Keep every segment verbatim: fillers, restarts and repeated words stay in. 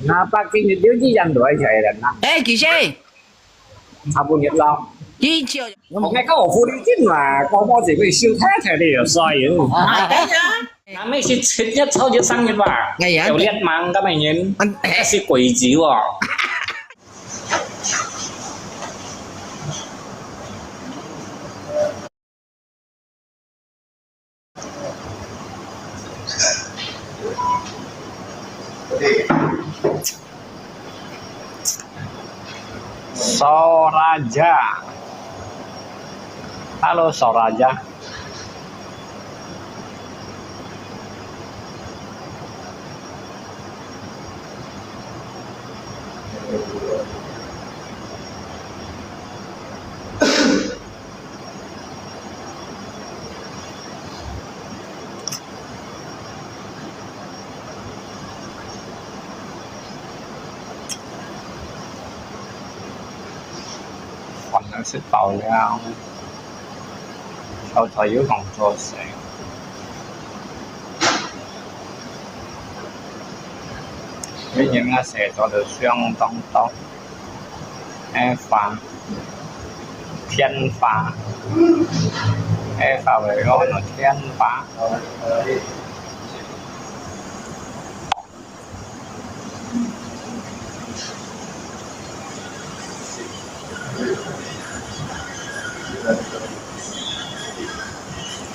那北京有一样多一个人呐，哎，其实差不多了。一九，我看到我福利进来，高帽子被修太太的有刷油。啊，对呀。那么是七月初一生日吧？哎呀，有列忙个每年，嗯，哎，是鬼子哦。Soraja. Halo, Soraja. 飯都食飽了，後台又工作先。每日个事做得相當多。 Eva，天花。Eva會講天花。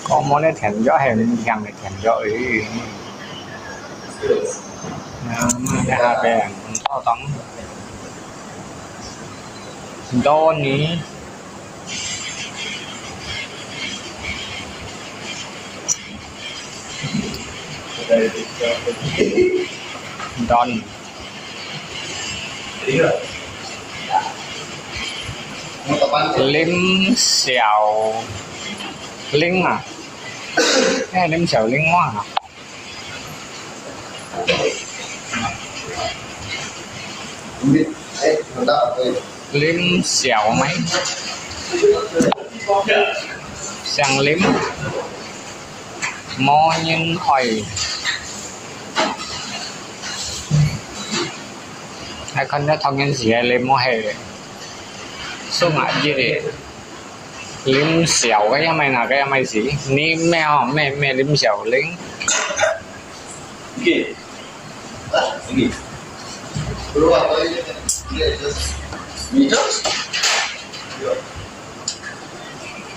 講無咧，天腳係毋聽个，天腳而已。啊，那下邊，唔好動。Donny。Don。林小玲啊，哎，林小玲哇。 林小咩？姓林，無人愛。還看到童年時个林，無係，送啊，這個林小个，也毋係哪個，也毋係事。你咩哦，咩，咩林小玲。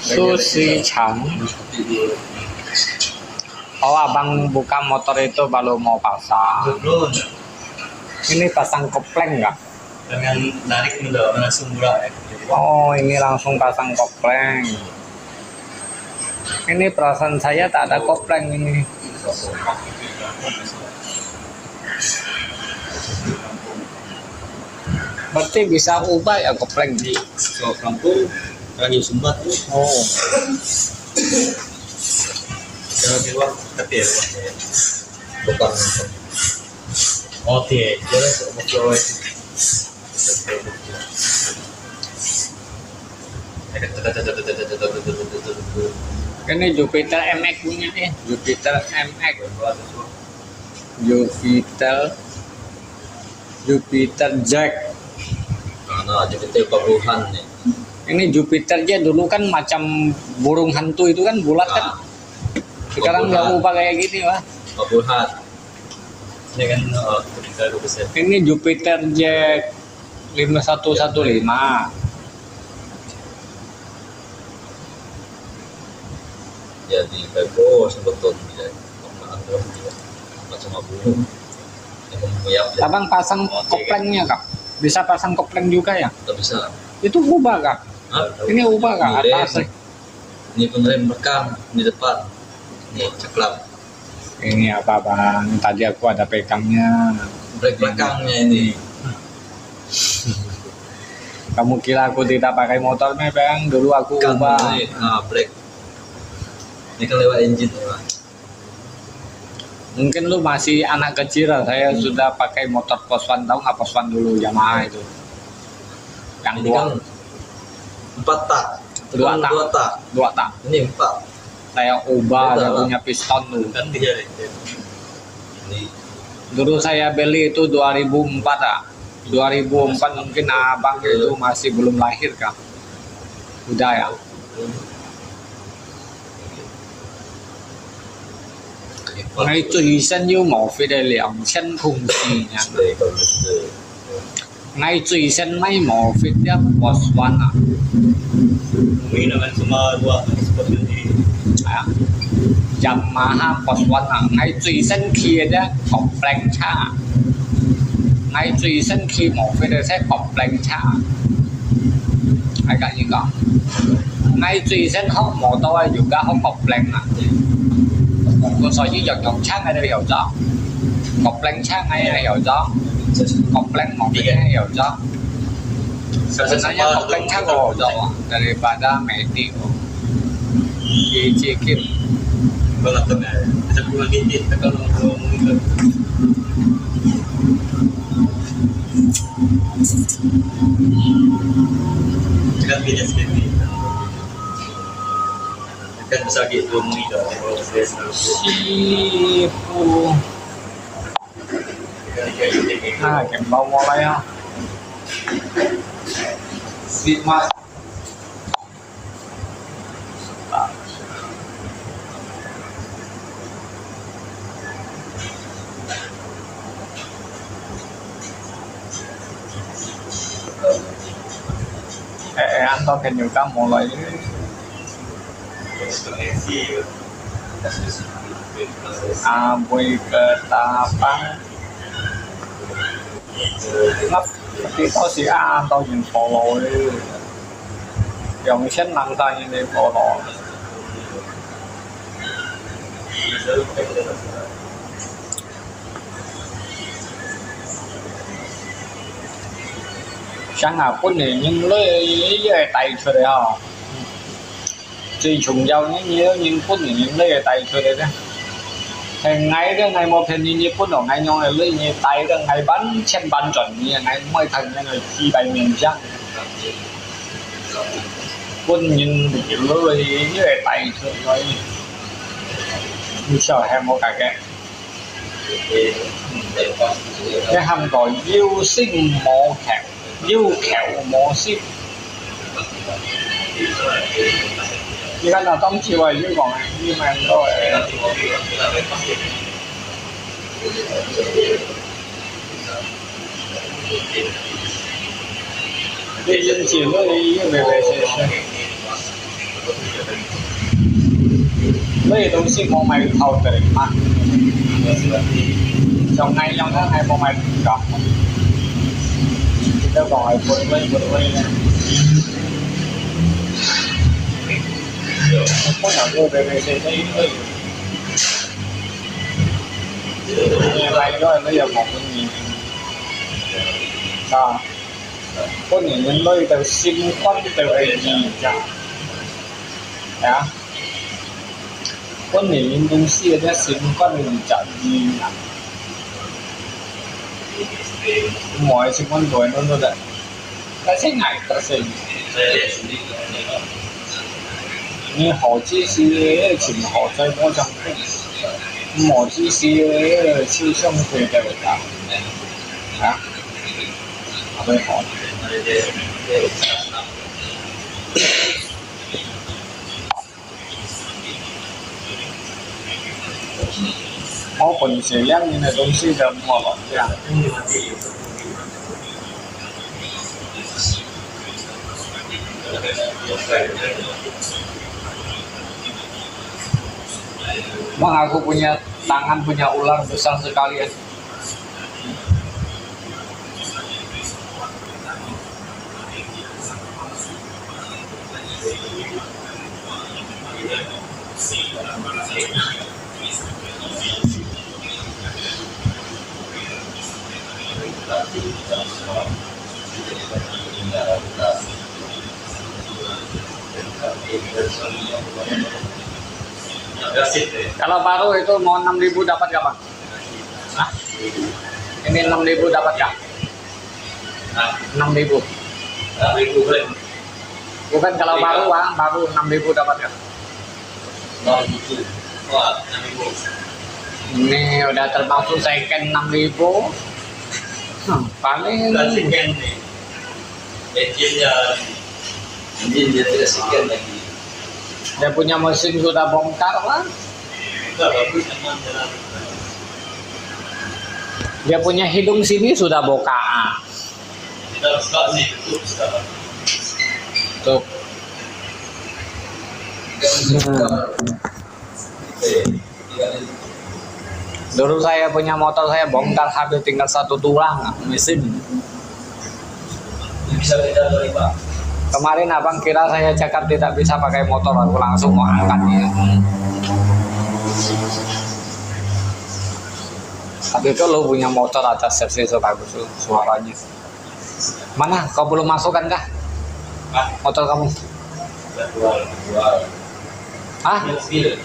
Sushi Chan. Oh, abang buka motor itu baru mau pasang. Ini pasang kopling nggak? Dengan narik dulu, langsung murah ya. Oh, ini langsung pasang kopling. Ini perasaan saya tak ada kopling ini. Berarti bisa ubah ya kopling? Di, kalau kampung, Raja Sumba tu. Oh. Kalau di luar, tapi ya, bukan. Oh, dia, dia rasa betul. Ini Jupiter M X punya nih, Jupiter M X. Jupiter, Jupiter Jack. Nah, nah, Jupiter puluhan nih. Ini Jupiter Jack dulu kan macam burung hantu itu kan, bulat kan? Nah. Sekarang udah ubah kayak gini, Pak. Puluhan. Ini kan, eh, Jupiter dua persen. Ini Jupiter Jack lima satu satu lima. Ya, di Peko sebetulnya. Macam apa? Yang memuyap ya. Abang pasang koplengnya, Kak? Bisa pasang kopleng juga ya? Tak bisa. Itu ubah, Kak? Hah? Ini ubah, Kak? Ini atas, rem. Ini pun rem belakang, ini depan. Ini cakram. Ini apa, Bang? Tadi aku ada pegangnya. Brake belakangnya ini. Kamu kira aku tidak pakai motor, meh, Bang? Dulu aku ubah. Ini, ah, brake. Ini kan lewat engine, Bang. Mungkin lu masih anak kecil lah. Saya sudah pakai motor Poswan, tahu nggak Poswan dulu, Yamaha itu? Yang dua. Ini kan empat tak. Dua tak. Dua tak. Dua tak. Ini empat. Saya ubah, dia punya piston tu. Kan dia. Ini. Dulu saya beli itu dua ribu empat ah. Dua ribu empat mungkin abang itu masih belum lahir kah? Udah ya. Ngai最新有毛飞的两千空四年。 𠊎最新買毛飛个Boss One啊。啊，Yamaha Boss One啊，𠊎最新騎个Kopling車啊。𠊎最新騎毛飛个係Kopling車啊。𠊎跟你講，𠊎最新學摩托个，又加學Kopling啊。所以有用車个都有做。 Kopling車𠊎也有做，Kopling毛飛个也有做。Sebenarnya Kopling車我有做啊，daripada Matic哦。Di Cikim。師傅。 啊，健保無來啊。哎，哎，恁多朋友敢無來？ 啊，每个打扮，𠊎，𠊎到時啊，都用follow个，兩千人才用follow。 像啊，本地人類也帶出來吼。最重要个，你人本地人類也帶出來个。係𠊎个，𠊎無騙你，你本來𠊎樣个類，你帶个𠊎完全完全，你𠊎毋會看那個幾百年前。本人類也帶出來，你笑還無改个。 你喊到有聲無口，有口無聲。你看那當初啊，有講啊，有蠻多个。 你以前你又白白洗洗，你个東西無買透个嘛。像𠊎樣个，𠊎無買透，你都講𠊎分位分位呢。我想說白白洗洗，因為 你買个你又無分人。啊，本人類个心肝都係二隻。啊，本人東西个心肝係二隻二啊。無愛心肝都係恁樣个。 但是𠊎个心，你好自私个，真好在我上邊，無自私个，就像佢个啊，啊，好不好？ 我本身兩年个東西都無落呀。Mang aku punya tangan punya ular besar sekali ya. Kalau baru itu mau enam ribu dapat nggak, Bang? Hah? Ini enam ribu dapat nggak? Enam ribu. Enam ribu boleh. Bukan kalau baru, Bang, baru enam ribu dapat nggak? Enam ribu. Wah, enam ribu. Ini udah termasuk second enam ribu. Hmm, paling. Bukan second nih. Engine-nya, engine dia tidak second lagi. Dia punya mesin sudah bongkar lah. Sudah bagus, aman jalan. Dia punya hidung sini sudah buka. Kita buka sih, tutup sekarang. Tutup. Dulu saya punya motor, saya bongkar habis, tinggal satu tulang mesin. Kemarin abang kira saya cakap tidak bisa pakai motor, aku langsung mau angkat dia. Tapi kalau punya motor ada servis bagus tuh suaranya. Mana? Kau belum masukkan kah? Hah? Motor kamu? Jual, jual. Hah? Mobil.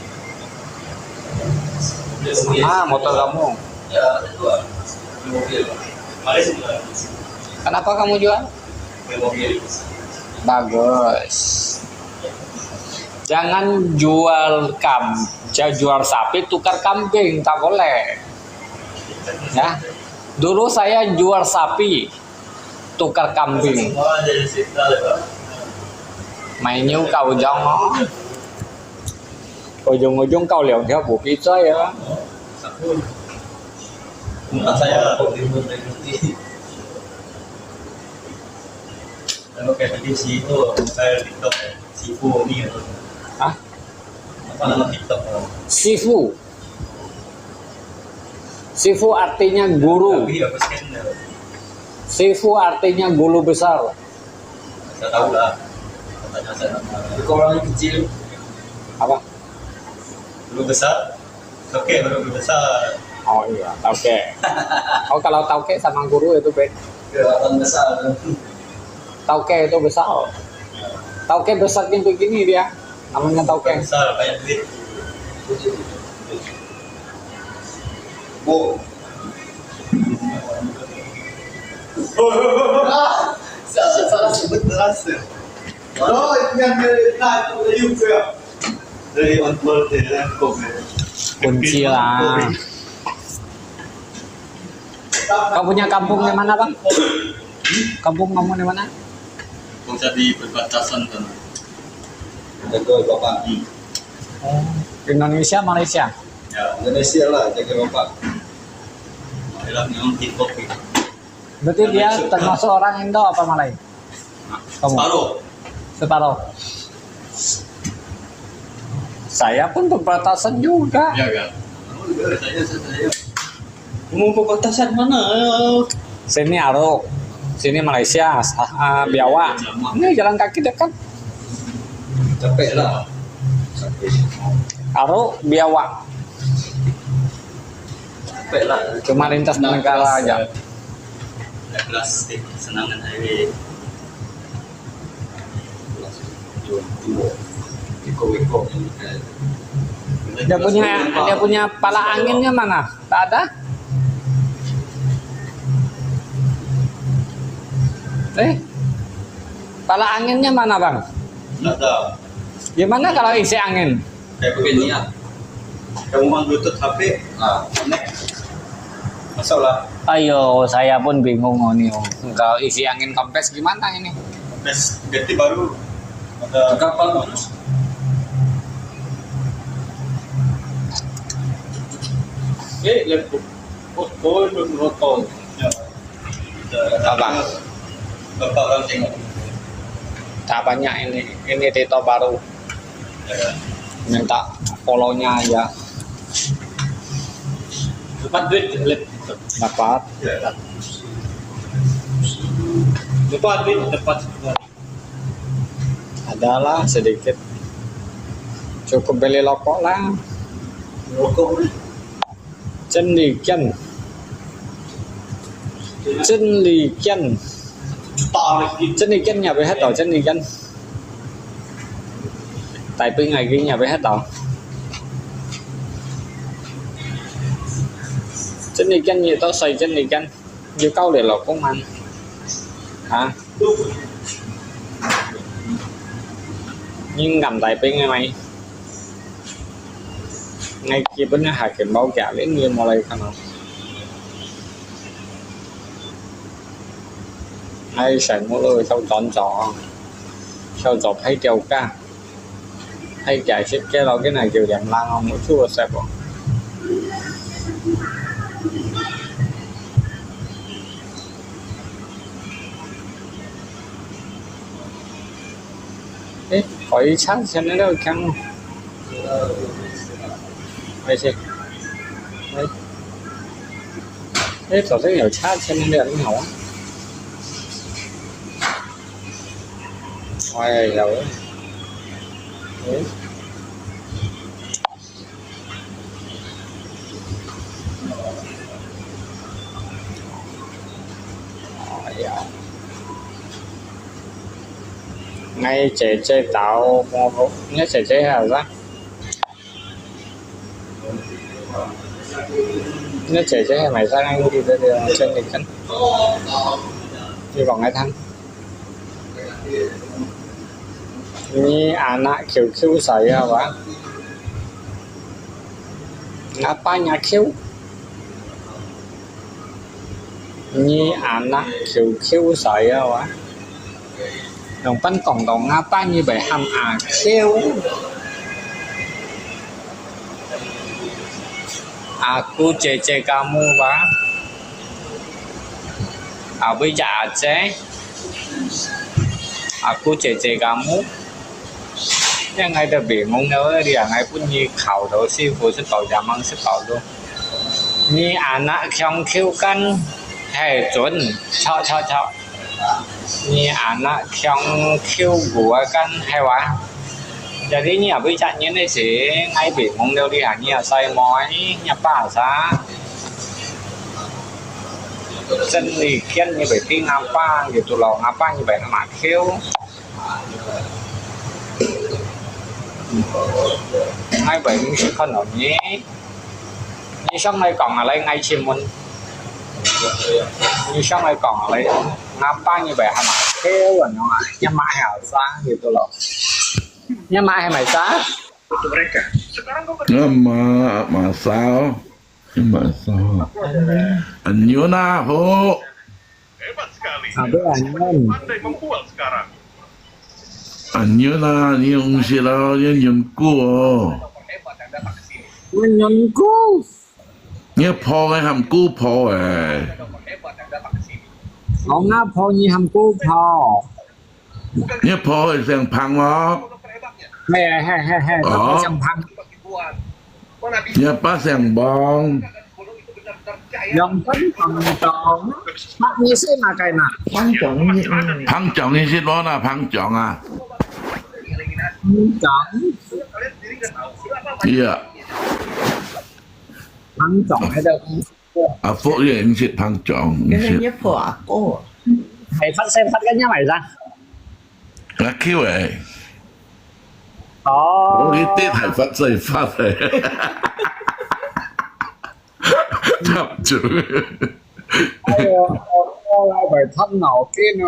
Mobil. Ah, motor kamu. Ya, jual. Mobil. Kenapa kamu jual? Mobil. Bagus. Jangan jual kam, jangan jual sapi tukar kambing, tak boleh. Ya. Dulu saya jual sapi, tukar kambing. Mainnya kau jangan. Ujung-ujung kau liang dia bukit saya. Saya kok timun dari putih. Kalau kayak tadi si itu, saya TikTok, si Fu ini. Hah? Apa nama TikTok? Sifu. Sifu artinya guru. Tapi apa sih? Sifu artinya guru besar. Saya tahu lah. Katanya saya nama. Itu orangnya kecil. Apa? Guru besar. Oke, guru besar. Oh iya, tauke. Oh, kalau tauke sama guru itu beda. Kelihatan besar. Tauke itu besar. Tauke besarnya begini dia. Namanya tauke. Besar, banyak duit. Bu. Ah, salah, salah sebut kelas ya. Oh, yang dari tadi itu juga. Dari on board ya, kok ya. Kunci lah. Kau punya kampung di mana, Bang? Kampung kamu di mana? Kampung saya di perbatasan kan. Jaga Bapak. Hmm. Oh, Indonesia, Malaysia? Ya. Indonesia lah, jaga Bapak. Ialah memang TikTok gitu. Berarti dia termasuk orang Indo apa Malay? Kamu? Separuh. Separuh. Saya pun perbatasan juga. Ya kan? Kamu perbatasan mana? Sini Arok, sini Malaysia, ah, Biawak. Ini jalan kaki dekat. Capek lah. Arok, Biawak. Capek lah. Cuma lintas negara aja. Naik kelas senangan highway. Dia punya, dia punya pala anginnya mana? Tak ada? Eh? Pala anginnya mana, Bang? Tak ada. Gimana kalau isi angin? Kayak begini ya. Kamu mang Bluetooth H P. Nah, ini. Masuklah. Ayo, saya pun bingung oh, ni. Oh. Kalau isi angin kempes gimana ini? Kempes ganti baru. Ada kapal terus. Eh, laptop. Oh, oh, itu rokok. Ya. Apa? Bapak orang tengok. Tak banyak ini. Ini TikTok baru. Minta follow-nya aja. Dapat duit, Lip. Dapat. Dapat duit, dapat. Adalah sedikit. Cukup beli rokok lah. Rokok. Chân Ly Kian. Chân Ly Kian. Chân Ly Kian nhập về hết rồi, Chân Ly Kian. Tại vì ngày kia nhập về hết rồi. Chân Ly Kian nhiều tao xoay Chân Ly Kian. Nhiều câu để lọc công an. Hả? Nhưng ngầm tại vì ngày mai. 𠊎基本上下个無夾，你有無來看哦？𠊎全部都係小轉左，小左拍掉个，拍掉係个咯，跟那九點零哦，冇錯，係無？誒，可以差錢的了，看。而且，誒，誒，早上有差錢的了，你好啊。哎呀，誒。 哎呀，𠊎姐姐到，𠊎姐姐還有啥？𠊎姐姐還買啥？𠊎這個這個整理看，你講來看。 Nyi anak Q Q saya, Pak. Ngapa nya Q? Nyi anak Q Q saya, Pak. Nong pan kong dong ngapa nyi bai ham a Q? Aku cece kamu, Pak. Abui cak aceh. Aku cece kamu. Yang ngai da bingung da, dia ngai pun nyi khảo đó, sư phụ sư bảo, giám mang sư bảo đó. Nyi anak khiong khiu kan, hai chuẩn, chọ, chọ, chọ. Nyi anak khiong khiu gua kan, hai wa. Jadi nyi abui cak nyi ne si, ngai bingung da, dia nyi asai moi, nyi apa sa. Sen li kian nyi bai ti ngapa, gitu lo, ngapa nyi bai anak khiu. Ngai bai mung si khon lo nyi. Nyi song ngai kong a lai ngai chim mun. Nyi song ngai kong a lai. Ngapa nyi bai hama kêu anh a. Nyi ma heo sa gitu lo. Nyi ma hai mai sa. Ngama masao. Ngama masao. Anyun na ho. Abe anyun. Anh nhớ là anh nhớ ông xí là anh nhớ cô ồ. Anh nhớ cô. Nhớ phò cái hàm cô phò ấy. Ông ngã phò nhì hàm cô phò. Nhớ phò cái sang phăng mà. Hè, hè, hè, hè, nó có sang phăng. Nhớ bác sang bông. Lòng phấn phòng tròn. Bác nhớ xí mà cái nè. Phăng tròn nhớ, phăng tròn nhớ xí đó là phăng tròn à. Phăng tròn. Iya. Phăng tròn ở đâu? À, phúc yên xí phăng tròn. Cái này nhớ phò à cô. Thầy Phát xem Phát cái nhớ mày ra. Ngã kêu ấy. Ồ. Ủa, cái tết Thầy Phát dạy Phát ấy. Thập trưởng. Ai ơi, ôi, ôi, lại phải thăm ngõ kia nè.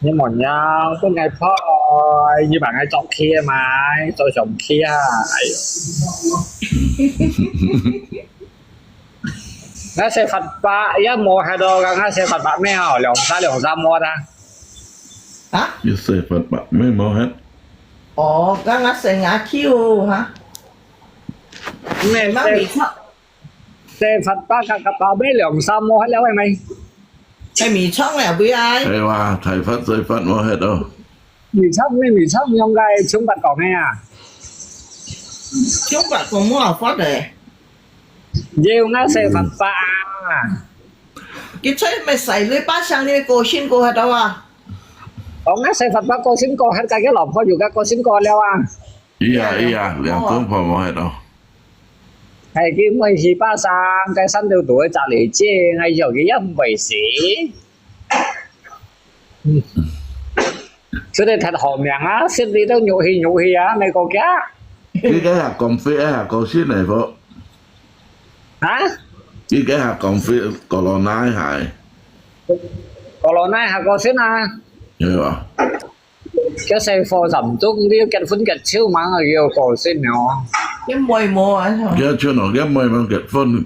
Nhưng mà nhau, tôi ngày phó, như bạn ai chọn kia mà, tôi chọn kia. Ai. Ngã xe Phật bạ, ya mua hai đô, ngã xe Phật bạ mèo, lòng xa, lòng xa mua ta. Hả? Ngã xe Phật bạ mèo hết. Ồ, ngã ngã xe ngã kêu hả? Mẹ, má xe, bị sao? Xe Phật bạ, cả, cả bạ mèo lòng xa mua hết leo mày. Ai mì chóng nè, bữa ai. Ai wa, Thầy Phát, Thầy Phát mua hết đâu. Mì chóng, mì, mì chóng, nhông gai, chúng bạn có nghe à? Chúng bạn có mua ở Phật đấy. Nhiều ngã xe Phật bạ. Cái xe mày xài lưới bát sang đi, cô xin cô hạt đâu à? Có ngã xe Phật bạ, cô xin cô hạt cái, cái lòng có dù cái cô xin cô leo à? Iya, iya, 兩公婆無係咯。係佢每時巴生，該山度都會摘嚟煎，係有佢一回事。嗯。所以佢好命啊，食你都肉氣肉氣啊，美國家。佢該下講飛，下講先嚟否？啊？佢該下講飛，corona係。Corona下個先啊？係啊。該細貨三中，你要結婚結手嘛，要過身了。佢妹無啊？佢出哦，佢妹無結婚。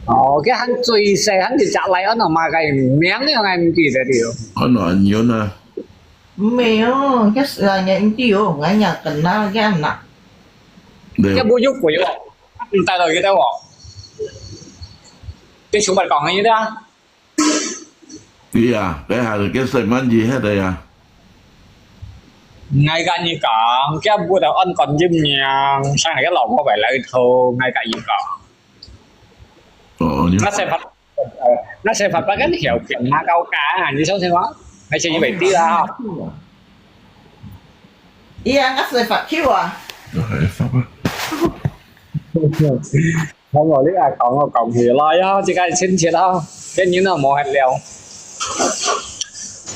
哦，佢還最細，還一隻來，安到麼个名呢？𠊎毋記得了。安到安遠啊？毋係哦，佢係啊，人知哦，𠊎也跟他佢那。佢無有鬼哦，毋帶到佢个哦。佢想法講个啊。 佢啊，該下就結細滿子忒个啊。𠊎甲你講，佢毋得安觀音娘，生个老婆為來頭，𠊎甲你講。哦，你。𠊎細法，𠊎細法把根條件拿高價，你相信我？𠊎先以為知啦。伊啊，𠊎細法去啊。哎，法啊。 好無，你愛講，𠊎講起來啊，這个親戚啊，這人啊無閒聊。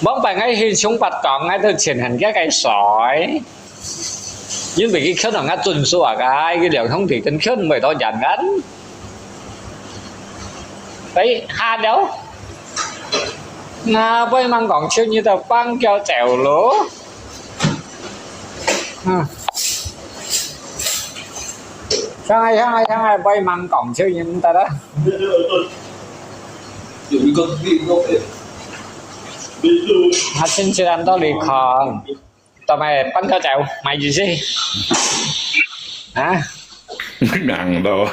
往擺𠊎去上班講，𠊎都錢還加个水，因為佢看到𠊎準數啊，該佢兩兄弟跟看毋到人กัน。哎，下了，那不能講，就你的棒球走路。 嗯。上來，上來，上來，毋好猛講，就贏得了。有一个利益。啊，親戚人到你看，做麼个半个走，買意思？啊？硬到。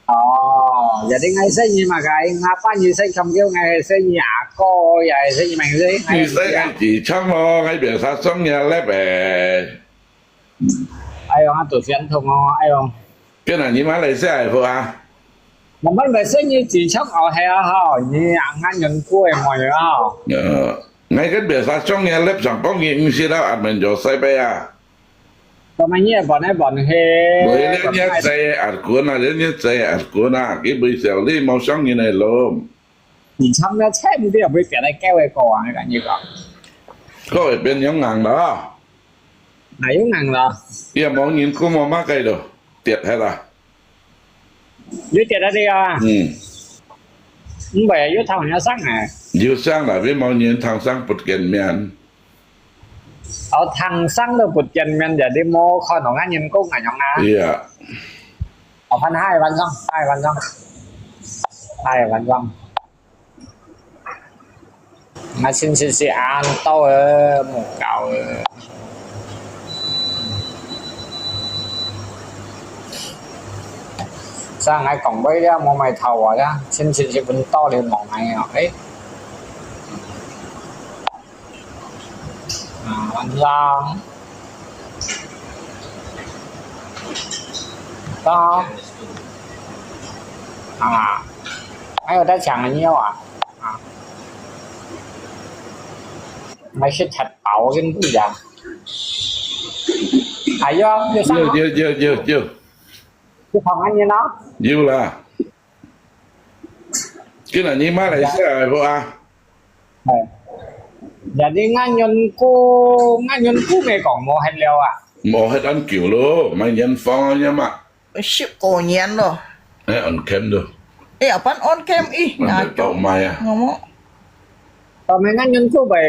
哦，jadi𠊎細姨嘛，該𠊎爸你細強叫𠊎細姨阿哥，也細姨名字，你細个自強咯，𠊎別儕送你粒誒。哎喲，𠊎都想通哦，哎喲。今日你買來食个好啊？我們買細姨自強哦，係啊吼，你啊，俺人過个嘛呀吼。呃，𠊎跟別儕送你粒上幫你毋識啦，阿門就細杯啊。 做麼个你會問來問去？毋係，你你細阿哥啊，你你細阿哥啊，佢為小你無上人个路。你參加菜毋對，會變來教个講啊，𠊎跟你講。个會變樣硬啦。哪有硬啦？也無人顧無麼个咯，跌忒啦。 你跌到這啊？嗯。毋會，有通人生啊。有生啦，你無人通生不見面。哦，通生都不見面，jadi無看到𠊎人講恁樣啊。對啊。哦，翻嗨晚上，嗨晚上，嗨晚上。 𠊎親戚係恁多个，無搞个。像𠊎講話了，無買頭啊了，親戚係分到了無買哦，誒。啊，晚上。到。啊，還有在搶人肉啊？ 啊。還係忒飽跟不一樣。哎喲，有啥？有有有有有。有看見呢？有啦。今日你買來食个好啊？哎。Jadi恁樣久，恁樣久無講無閒聊啊？無閒恁久咯，買年貨啊嘛。 十過年咯。哎，恁近咯。哎呀，搬安camp ih，恁到買啊。我無。Tama ngan yun ku bai,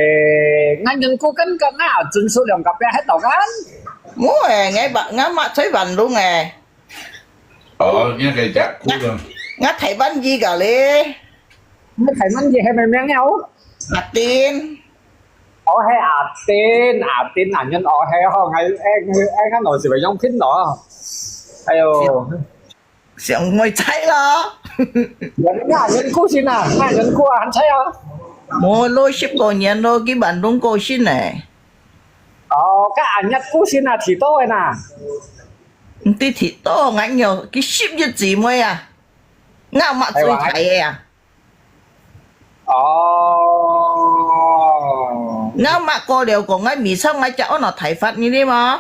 ngan yun ku kan ka nga chun su leong ka pia hai tau kan. Mu eh, ngai ba, ngai ma choi ban lung eh. Ồ, nghe cái chắc cú rồi. Ngai Thái Văn gì cả lê. Ngai Thái Văn gì hay mày mèo nhau. Atin. Ồ, hay Atin, Atin à, nhân ồ, hay ho, ngày, em, em ngăn nổi sự phải giống phim đó. Ayo. Siang Muay Thai lo. Nhân, nhân, nhân cú xin à, ngài nhân cú à, anh thấy à. Mu lo ship ko nyan lo, ki ban lung ko sin eh. Ồ, các anh nhắc cú xin à, thì tôi nè. Ti thì to ngắn nhiều, ki ship nhất gì muay à. Ngao mạ Thái Văn. Thai à. Ồ. Ngao mạ cô liều của ngai Mỹ sao ngai chả ôn ở Thái Phát như đi mà.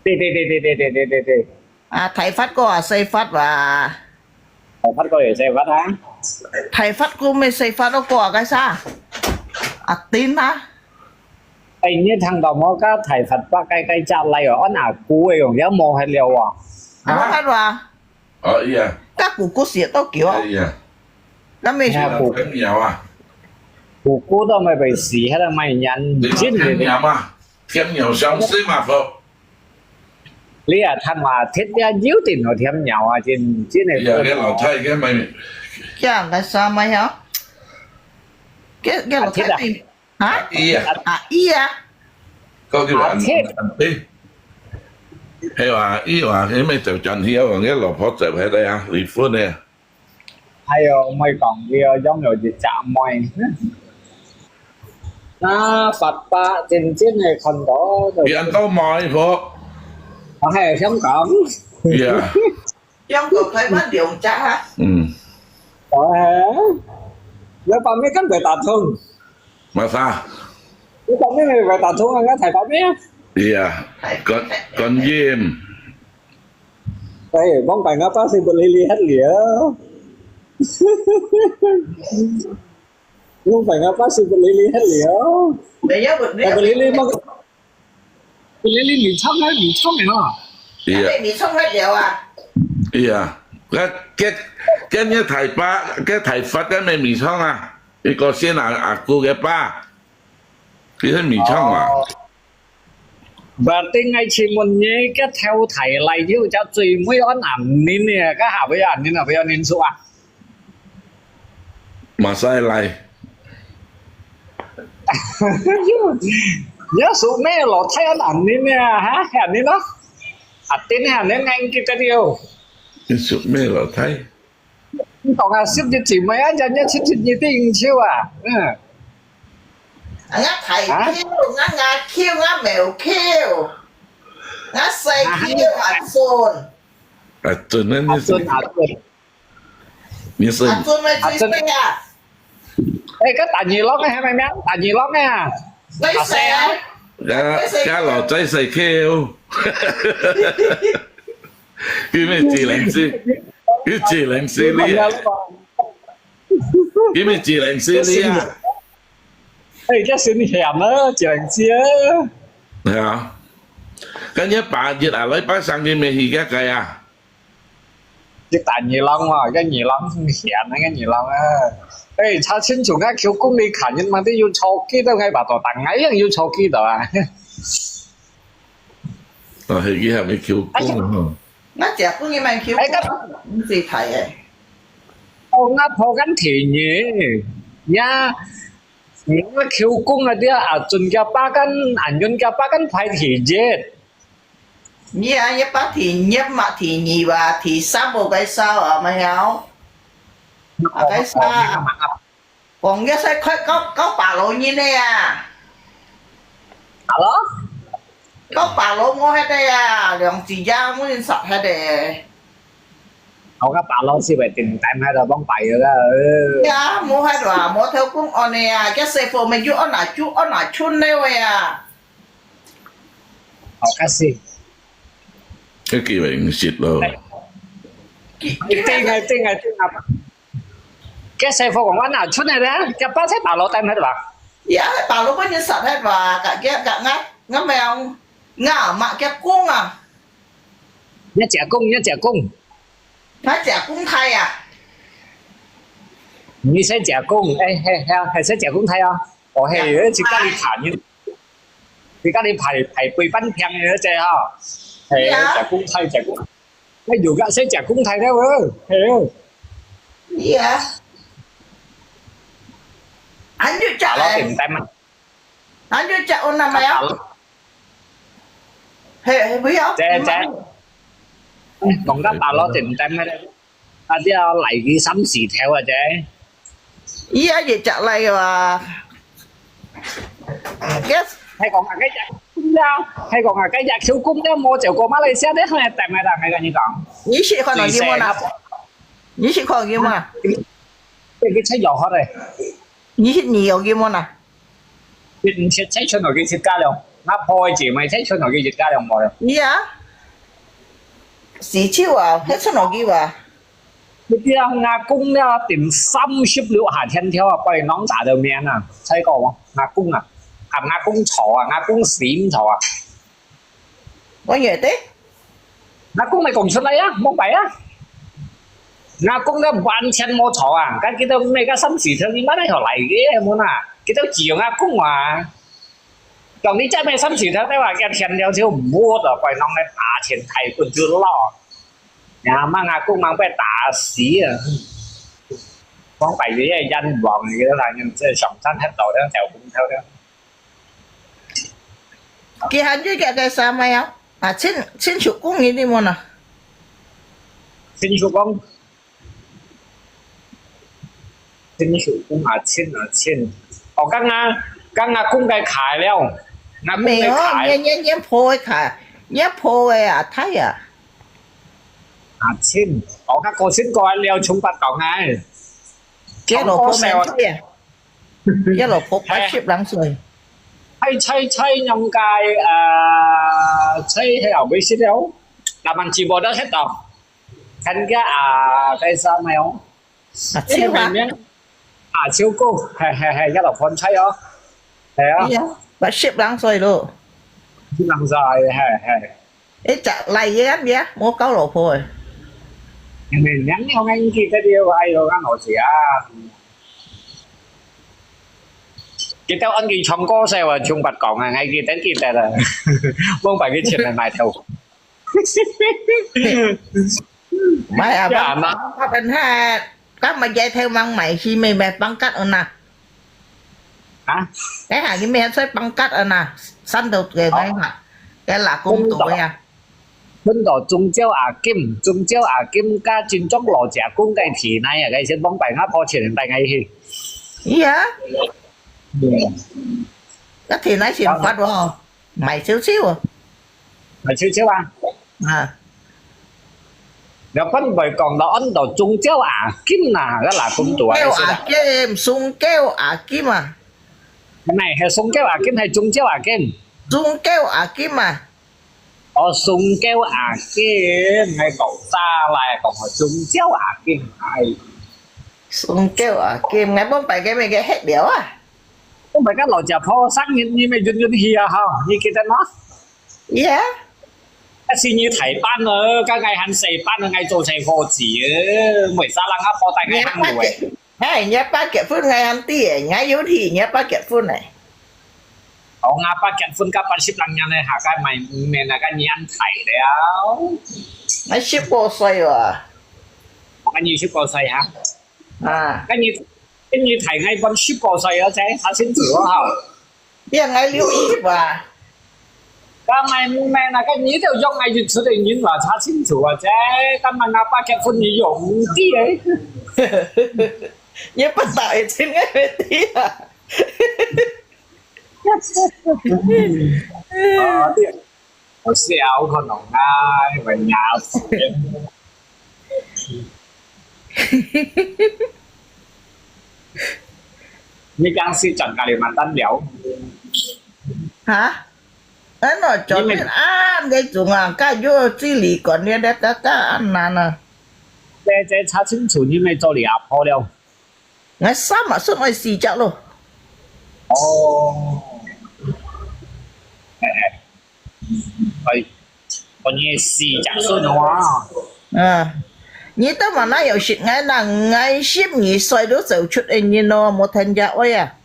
Đi, đi, đi, đi, đi, đi, đi, đi, đi. À, Thái Phát cô à, Sài Phát và. Thái Phát cô để Sài Phát hả? Thái Phát cô mê Sài Phát đó cô à cái sao? À, tin hả? Ê, nhớ thằng đó mà có Thái Phát bác cái, cái chả lại ở ôn à, cú ấy, ông nhớ mò hay liều à? Thái Phát và. Ơ, iya. Các cụ có xỉa tao kiểu. Iya, iya. Năm mươi. Iya, ku. Kém nhiều à. 姑姑都毋會死，該个賣人真个。你嘛添鳥嘛，添鳥相思嘛，佛。你啊，聽話，天天有點好添鳥啊，真，真个。哎呀，該老太，該賣，該个啥賣呀？該，該老太，啊？阿姨啊。阿姨啊？个叫阿，阿七。阿，哎。係啊，阿姨啊，該賣走轉去啊，該老婆走回來啊，離婚个。 哎喲，毋好講了，養了一隻妹。啊，爸爸真正个看到就，你安到妹婆？我還想講。呀。養到台灣兩隻啊？嗯。哦，嘿。你爸妹敢會打通？麼儕？你爸妹會打通啊？𠊎大爸妹啊？呀，觀，觀音。 哎，往擺𠊎爸先不離離忒了。往擺𠊎爸先不離離忒了。沒有，沒有。哎，不離離麼个？不離離米倉還米倉个吼。哎呀。被米倉忒了啊。哎呀，該，該，該你大伯，該大伯，該咩米倉啊？你過先啊，阿姑个爸，佢係米倉啊。哦。 Berarti𠊎請問你，該頭大倈有隻最尾安恁呢呢，該下尾恁呢啊，尾恁呢叔啊？麼儕倈？你叔咩老弟安恁呢呢，哈？恁呢咯？啊，真係恁呢硬結个了。你叔咩老弟？ 你講啊，十一姊妹啊，人家七七二定秋啊，嗯。啊，𠊎大舅，啊？𠊎，𠊎舅，𠊎無舅，𠊎細舅，啊？阿俊。阿俊啊，你是，阿俊，阿俊。你是，阿俊咩最細啊？阿俊。哎，該大二郎个係咩名？大二郎个啊？最細啊？阿細啊？該，該老細細舅。 佢乜自零自，佢自零自你啊！佢乜自零自你啊！哎，這先險啊，自零自啊！係啊，跟住八月啊，禮拜三佢乜去該个啊！一大二郎啊，一二郎險啊，一二郎啊！哎，查清楚，𠊎舅公你看，你問題有坐機到，𠊎把到，但𠊎樣有坐機到啊！ 啊，係佢還未舅公吼。𠊎姐公佢乜舅公，哎，該毋知大个。哦，𠊎婆跟第二，呀，𠊎舅公啊，這阿俊佢爸跟，阿俊佢爸跟排第一。你啊，一把第一嘛，第二哇，第三無該燒啊，乜有？啊，該燒啊。 講一聲開，搞，搞八路人个啊。Hello？搞八路無忒个啊，兩姊姊無人殺忒个。我个八路是會定定忒个，講白个啦。呀，無忒啦，無頭公安个啊，該細貨咪就安那就安那村了个啊。好，開始。這機會毋識咯。佢，佢，一定啊，一定啊，一定啊。 該細貨講，安那出來咧，佢爸在八路等忒吧？呀，八路分人殺忒吧，佢，佢，佢，𠊎，𠊎無，𠊎嘛，佢公啊。你姐公，你姐公。𠊎姐公大啊。你係姐公，哎，嘿，嘿，係姐公大啊。哦，嘿，哎呀，自家你看人，自家你排，排隊半天个這哈。嘿，呀。姐公大，姐公。 哎，有个細姐公大了哦，嘿哦。呀。恁有隻，打落定定嘛。恁有隻，有哪位啊？打落。嘿，嘿，不要。這，這。講到打落定定个咧，啊，這來个三四條啊，這。 佢啊，也食來个啊。Yes。係講啊，該隻，係講啊，該隻舅公咧，無照顧馬來西亞咧，還係等來啦，𠊎跟你講。你識看到佢無啦？你識看到佢無啦？佢，佢出藥好咧。你識你有佢無啦？佢毋識，才出到佢自家了。阿婆个姊妹才出到佢自家了，無了。你啊？死臭啊，還出到佢啊？ 你知道阿公了，等三十六下天條啊，把你弄打到面啊，才講啊，阿公啊，喊阿公吵啊，阿公死唔吵啊。我也對。阿公咪講出來啊，莫擺啊。阿公个完全無吵啊，該記得每个三四天你乜來好來个，無啦。佢兜自用啊公啊，講你這邊三十條，你話佢田了就無的，怪弄个打錢太滾就落。呀，mang啊公mang被打死啊！講白佢个冤枉，佢个人這上山黑道了，就公頭了。佢還有个个啥物啊？啊，親，親屬公你你問啊？親屬公，親屬公啊，親啊，親。哦，剛剛，剛剛公个卡了，那公个卡。沒有，你，你，你婆个卡，你婆个啊，他呀。啊，親，哦，佢過身過了，從不講啊。佢老婆蠻衰啊。 佢老婆八十零歲。猜猜猜，應該，呃，猜係後尾識了，但係全部都識到。看个啊，該啥物哦？啊，秋啊。明明啊，秋哥，係係係，佢老婆猜哦，係啊。係啊，八十零歲咯。八十零歲，係係。 一隻倈仔啊，無交老婆誒。因為娘娘个年紀，這个愛有恁好勢啊。佢兜恁佢唱歌時啊，唱白講啊，𠊎記得記得啦。往擺佢前面埋頭。買啊，呀，嘛。Pangkat，該麼个頭mang買去買買pangkat啊那。啊？該下佢買出pangkat啊那，三到个該下，該lakum到个啊。 分到中朝阿金，中朝阿金加真正老姐公个地泥啊，該先往擺𠊎婆前帶𠊎去。係啊，嗯。該地泥先發哦，賣少少啊。賣少少啊？啊。了，分佢講到安到中朝阿金啊，該lakum到啊，中朝阿金，中朝阿金啊。係，係中朝阿金，係中朝阿金。中朝阿金啊。 哦，中朝阿金，𠊎講錯啦，講中朝阿金，哎。中朝阿金，𠊎往擺个麼个歇了啊？往擺个老姐婆生日，你乜遠遠去啊，吼，你記得無？呀。啊，係你大班啊，該𠊎還細班啊，𠊎做細伙子啊，為啥人阿婆帶𠊎行路誒？ 嘿，若爸結婚𠊎還知誒，𠊎有去，若爸結婚誒。哦，吾爸結婚甲八十零年咧，下屆買毋免啊，該年大了。𠊎十五歲哇。該你十五歲啊？啊。該你，該你大𠊎半十五歲啊，這查清楚哦，吼。 你還愛留意吧？該𠊎毋明啊，該你兜約𠊎一出个人話查清楚啊，這，該問阿爸結婚你用知誒。你不打也真个問題啊。啊，對。 好笑，可能啊，因為若你講係轉Kalimantan了？哈？安怎轉變啊？你種啊，該有距離感，你這這這恁難啊！這這查清楚，你乜做你阿婆了？ 𠊎三啊，算𠊎四隻咯。哦。哎，哎。哎，哦，你四隻孫哦啊。啊，你都嘛哪有識𠊎啦？𠊎十二歲都走出个人咯，無聽見愛啊。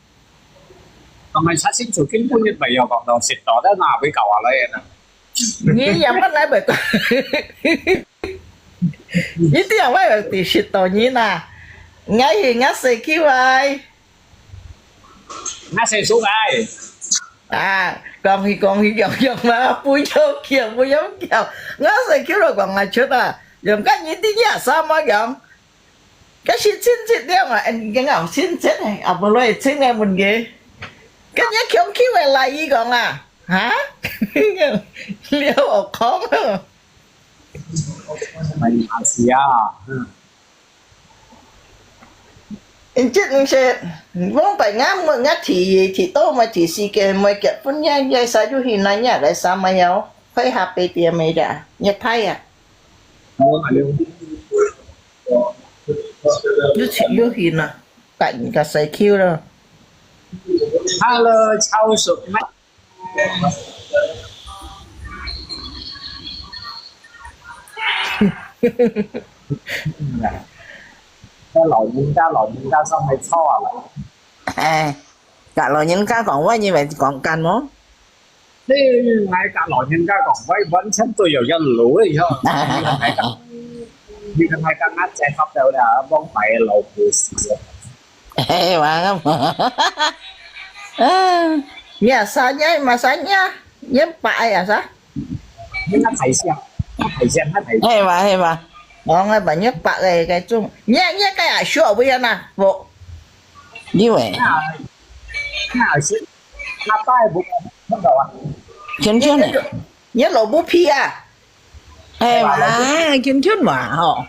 同埋查清楚，根本就沒有講到識到，但哪會搞啊來呢？ 你也毋來袂講。你點會有第十多年啊？𠊎係𠊎細舅啊。𠊎細叔啊。啊，講去講去，樣樣嘛，不要講，不要講。𠊎細舅都講𠊎出啊，用个你知也啥麼樣？ 該係親戚了啊，應該有親戚誒，啊，無來親誒問題。該你強求誒來，伊講啊，哈？你好講啊。哎，也是啊，嗯。因這毋係，往擺𠊎問𠊎第，第多嘛第四個，無結婚呀，也係有去那呀，來啥麼樣，會下輩點咩呀，你睇啊。哦，哎喲。 有錢有閒啊，甲人家使Q咯。Hello，超熟咩？該老人家，老人家上來吵啊，來。哎。甲老人家講話，你會講甲無？你，𠊎甲老人家講話，完全都有一路个，你看𠊎甲，你看𠊎甲𠊎姐合到了，往擺个老故事。係哇，啊，你啊，啥人嘛啥人啊，你白个啊啥？你那大象，那大象，那大象。係哇，係哇。哦，𠊎問你白个該種，你，你該也學不要啦，無。你喂。那，那是，那白不，那个啊。圈圈呢？你老母皮啊？係哇，圈圈嘛，吼。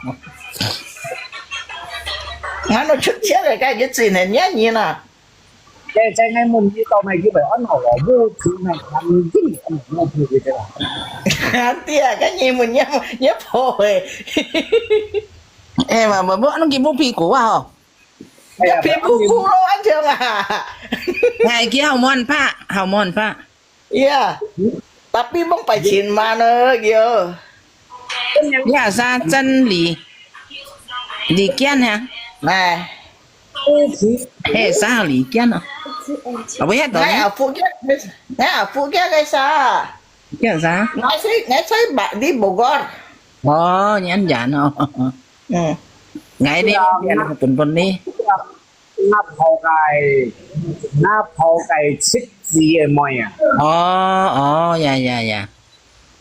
俺都出錢个，該你真个，你，你啦。 在，在𠊎問你到哪，你會安好老母皮呢，還是你安好老母皮个啦？對啊，該你問你，你婆个。哎嘛，無，無，安到佢母皮股啊吼。哎呀，你皮股股咯，安全啊。哎，佢好無人怕，好無人怕。 Yeah, tapi mong pai chin ma ne, yo. Ya, sa chân lý, lý kiên hả? Nè. Ê, sa lý kiên à? Apa ya, nè, à, Phú Kiên, nè, à, Phú Kiên cái sa. Kiên sa? Ngai sai, ngai sai ba đi Bogor. Ồ, nhắn nhắn à. Ừ. Ngai đi, ya, đi, ya, pun pun đi. 阿婆个，阿婆个七姊个妹啊。哦，哦，呀，呀，呀。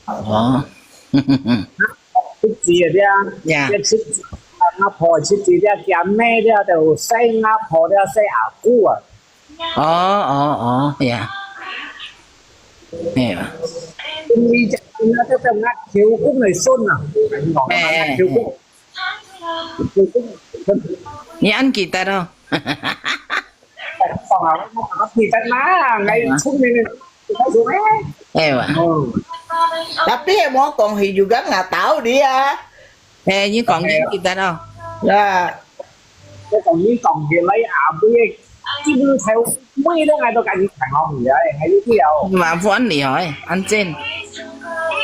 哦。七姊个呀，呀。七姊，阿婆七姊个，佢阿妹个，就細阿婆个，細阿姑啊。哦，哦，哦，呀。哎呀。你這，那這，那舅公个孫啊，你講，哎，舅公。 你恁記得哦。哎哇。Tapi無講佢就講啊，到你啊。哎，你講你記得哦。啊。 我同你講起來啊，每个，基本上每个人都跟你講哦，你啊，還有條。嘛，不恁厲害，恁真。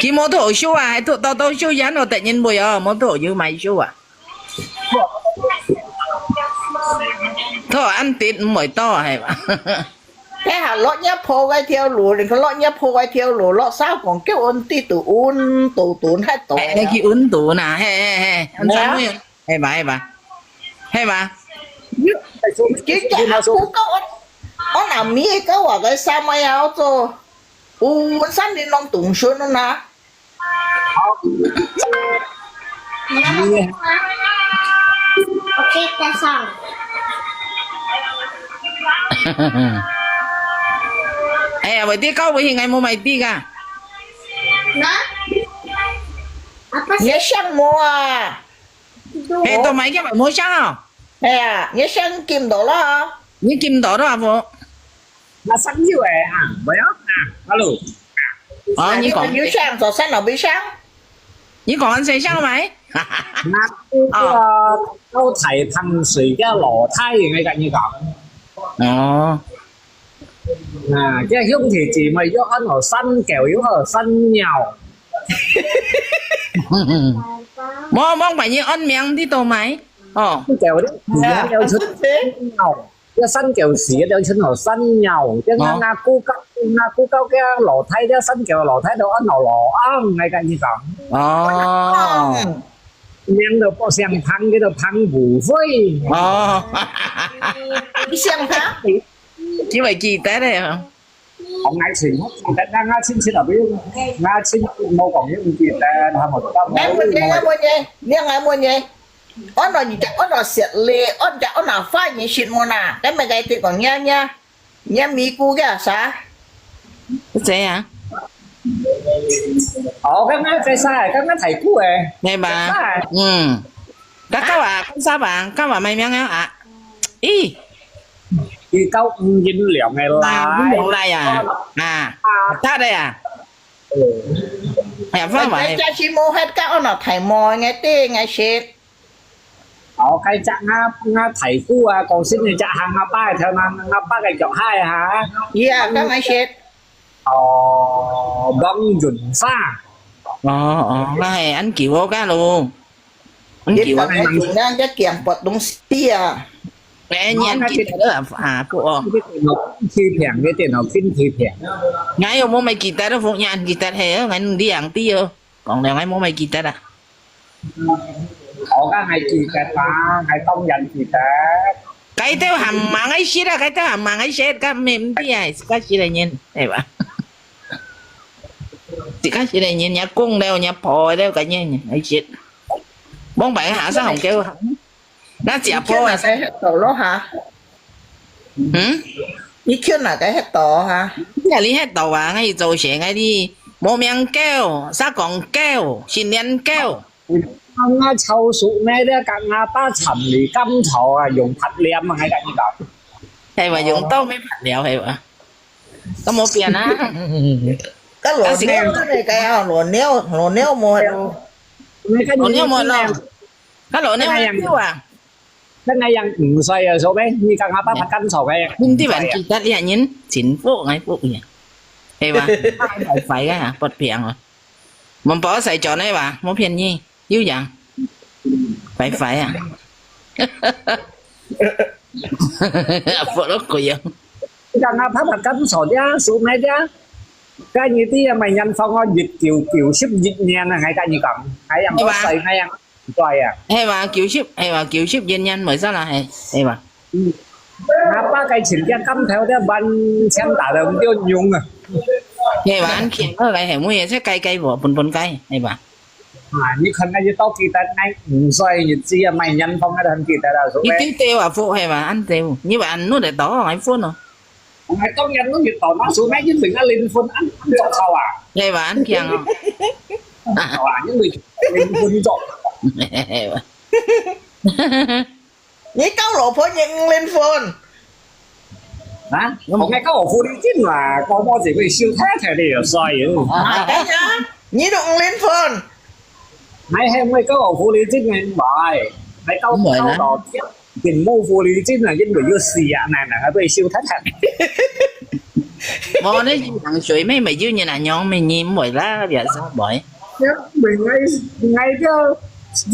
佢無多少啊，還多多多少人哦，得人會哦，無多少買少啊。多恁跌毋會多係嘛？該下落若破該條路，你看落若破該條路，落沙房叫安跌到安到斷還到。哎，哎，去安到呐，嘿嘿嘿，安全咩？ 係吧，係吧？係吧？佢佢佢阿姑講，我我拿米个話个三个要做，有三年攏凍筍了呐。好。OK，再上。哎呀，我的高不行，还没买地啊。那？Apa sih？你想我啊？ 哎，都買个無想哦。哎呀，你想金到了？你金到了啊無？那上有哎啊，不要啊，hello。哦，你講。你想，早上老不想？你講安誰想買？那个到大溪水个老太，我跟你講。哦。 啊，這兄弟姊妹又安好山狗，又安好山鳥。無，無，把你安名你都買，哦。山狗咧，死了就出鳥，這山狗死了就出好山鳥，這那，哦。那古高，那古高个老太，這山狗老太都安好老安，𠊎跟你講。哦。名都不相同，叫做彭武輝。哦。你相同？ 佢會記得个吼。哦，𠊎全部記得，𠊎，𠊎親戚啊，𠊎，𠊎親戚無講佢毋記得，他們都，𠊎問你，𠊎問你，你𠊎問你，安到你隻安到食哩，安隻安到花你食無啦？該麼个佢講你啊，你啊，你啊咪姑个啥？係啊。哦，剛剛在啥？剛剛太古誒。係吧？在啥？嗯。該狗啊，講啥吧？狗啊，麼名啊？啊，咦。 佢到五斤兩个啦。啊，五斤兩个啊，啊，啊。大个啊。嗯。哎呀，放吧。人家是無歇个，安到大毛，𠊎知，𠊎識。哦，該隻𠊎，𠊎大姑啊，過身个隻行阿爸个頭，行阿爸个腳下哈。呀，該𠊎識。哦，黃潤發。哦，哦，該係恁久个咯。 你當然做人家講別東西啊，哎，你還記得了啊？不哦。你个電腦pinch平，你个電腦pinch平。𠊎又無買記得了，福，你還記得係哦，𠊎兩滴哦，講了𠊎無買記得啊。我梗係記得啦，𠊎當然記得。該兜還毋係𠊎食啊，該兜還毋係𠊎食，該毋係毋知啊，自家食个人，係吧？自家食个人，若公了，若婆了，該人愛食。往擺下生紅狗行，那食婆啊，你去哪个黑道咯哈？嗯？你去哪个黑道哈？你哪裡黑道啊？𠊎做事，𠊎哩無名狗，啥講狗，訓練狗。 啊，𠊎抄書呢，這个阿爸參里甘草啊，用白念啊，𠊎跟你講。係吧？用刀咩白了，係吧？都無變啊。該老鳥真係該啊，老鳥，老鳥無咯。你看你老鳥無咯。該老鳥還有啊。 該𠊎樣五歲啊，所以你講阿爸白甘草个。你這還記得這人真福，𠊎福呀。係吧？壞壞个啊，不平啊。問寶使轉个吧，無騙你，有影。壞壞啊。福到鬼啊！你講阿爸白甘草呀，所以呀，該你知啊，梅艷芳啊，一九九十一年啊，𠊎跟你講，𠊎樣五歲，𠊎樣 對啊。係吧？九十，係吧？九十一年尾生啦，係，係吧？嗯。阿爸个親戚甘頭个完全打到毋著用啊。係吧？恁慶好个係，每日在該該無，分分該，係吧？啊，你看𠊎一到記得，𠊎五歲日子啊，梅艷芳啊，都還記得啦，所以。你對對啊，福係吧？恁對，你還努力到還福哦。 𠊎當然都要到那時候，𠊎一定啊離婚，恁，恁做好啊。係吧？恁慶哦。好啊，因為離婚做。你交老婆你毋離婚？啊？𠊎交我狐狸精嘛，搞麼子會收太太的有衰哦。啊，對呀，你都毋離婚。𠊎係毋會交我狐狸精个，毋會。𠊎交，毋會啦。交到 真無狐狸精啊，因為有事啊，奶奶還會收太太。無，你行水妹妹就你那樣，你，你毋會啦，biasa毋會。因為𠊎，𠊎這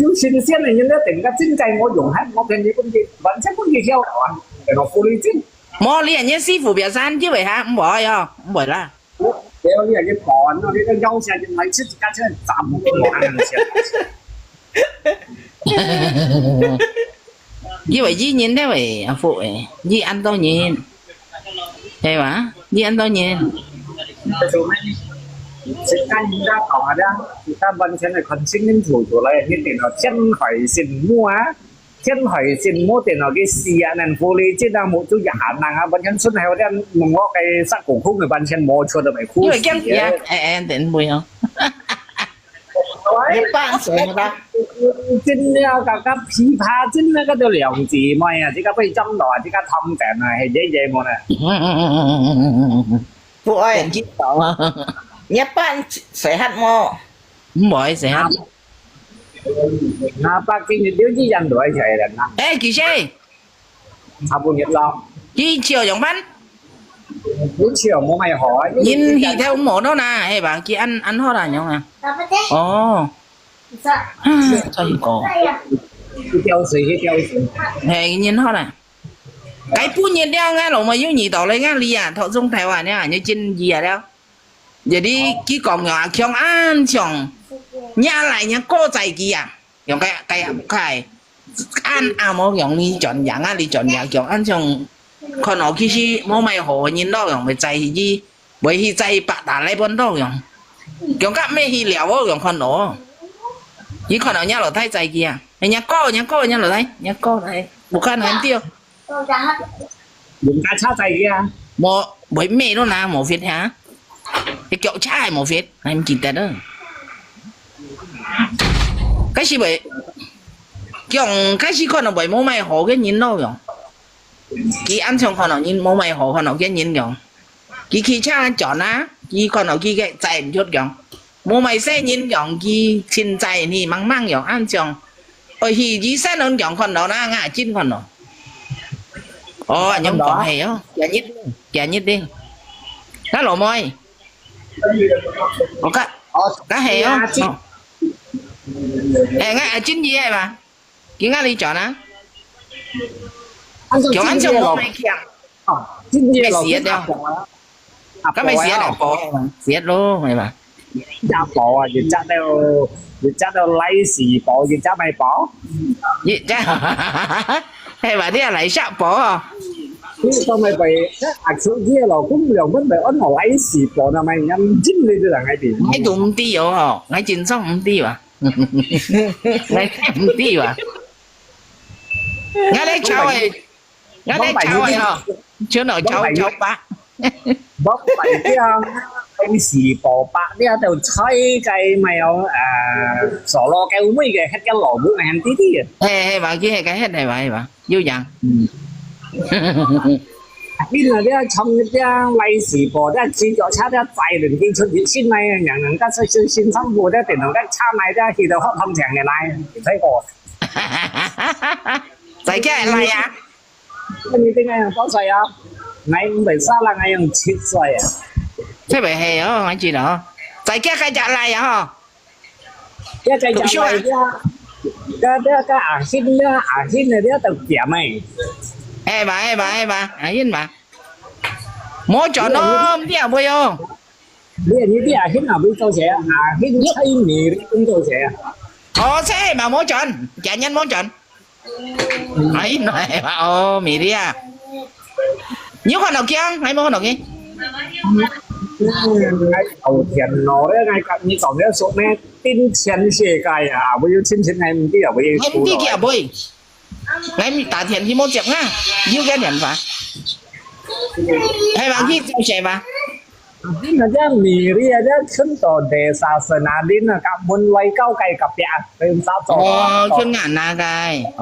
有新鮮个人咧，等个真濟我用，還我跟你講，完全毋會跳了啊，等我狐狸精。無，你人家師傅biasa就會哈，毋會哦，毋會啦。 對，你也去保安咯，你个要求人來自己家庭站，你看人家。因為一年了喂，阿福喂，你恁多年，係吧？你恁多年。自家人家講啊，自家完全係看清清楚楚來，一定要天海神木啊。 天海神木等哦，佢死啊，恁狐狸精啊，目珠也瞎眼啊，完全出來有點弄我个殺狗空个，完全無出到尾，苦死啊！因為驚死啊，哎，哎，等會哦。一半歲啦。真了，个，个琵琶精那个都兩姊妹啊，這个被撞到啊，這个痛感啊，係爺爺么呢？不愛。你一半歲還無？毋會，歲還。 阿伯今日就一樣來起來啦。哎，幾歲？差不多咯。佢笑樣般？佢笑無麼好啊，因為人氣頭無到哪，係吧？佢恁，恁好啦，樣啊。哦。啊，真高。去吊水，去吊水。嘿，人好啦。該半日了，𠊎老妹又遇到了，𠊎哩啊，頭中頭啊，你啊，你真意啊了。 Jadi，佢講啊，強恁像，若來若過載佢啊，用該，該，該，恁啊無用你轉樣啊，你轉樣強恁像，看哦，其實無麼好人咯，用會載佢，會去載八達來分咯，用，強甲咩去了哦，用看哦。佢看哦，若老弟載佢啊，哎，若哥，若哥，若老弟，若哥來，bukan nanti哦。 用架車載佢啊？無，會咩咯啦，無fit哈？佢腳車係無fit，𠊎毋記得了。該時會，講，該時看到會無麼好个人咯，用。佢恁像看到人無麼好，看到个人用。佢騎車轉啊，佢看到佢个載毋出用。 無麼細人樣，佢盡載你，猛猛樣，恁像，愛去醫生樣看到啦，𠊎真看到。哦，恁樣講係哦，今日，今日的。該老妹，我看，該係哦，哦。哎，𠊎真意係吧？ 今日你轉啊？強安上無賣強。哦，今日个老師阿婆啊，阿婆啊，該咪食阿婆，食咯，係嘛？阿婆啊，又食到，又食到利是婆，又食賣婆。一隻，係嘛？你也來食婆哦。你講賣婆，阿秋姐个老公兩分咪安好利是婆，那麼人真的就在那邊。𠊎都毋知哦，吼，𠊎真正毋知啊。𠊎毋知啊。𠊎來炒个。 𠊎來炒个吼，全部炒炒吧。莫擺這樣，平時婆伯這就菜个，沒有，呃，所羅狗尾个，迄個蘿蔔，還滴滴个。嘿，嘿，嘛，佢係个，係嘛，係嘛，有影。嗯。你那這從這利是婆，這水果車這載人去出去，新來个人，人家出去新上坡，這電動車賣這去到好通常个來，水果。在家來啊。 你等下用多歲啊？𠊎毋係沙啦，𠊎用七歲啊。這位係哦，𠊎知道哦。在家該隻來啊吼。這个隻來，這，這，這，這阿欣啊，阿欣啊，這都點誒。哎嘛，哎嘛，哎嘛，阿欣嘛。無轉哦，你也會哦。 你，你，你阿欣啊，會做事啊？阿欣猜你，你工作事啊？哦，這嘛無轉，今年無轉。哎，來吧，哦，米粒啊。你有看到驚，還無看到驚？嗯，𠊎有電腦咧，𠊎甲你講个說咩，頂全世界啊，會有親戚，𠊎毋知啊，會有出來。𠊎毋知佢啊，會。 𠊎打電話無接啊，有个電話。係嘛，去做事嘛？你那隻米粒啊，這ขึ้นต่อ desa Senarin啊，甲門外交界隔壁啊，跟沙做。哦，去眼那个，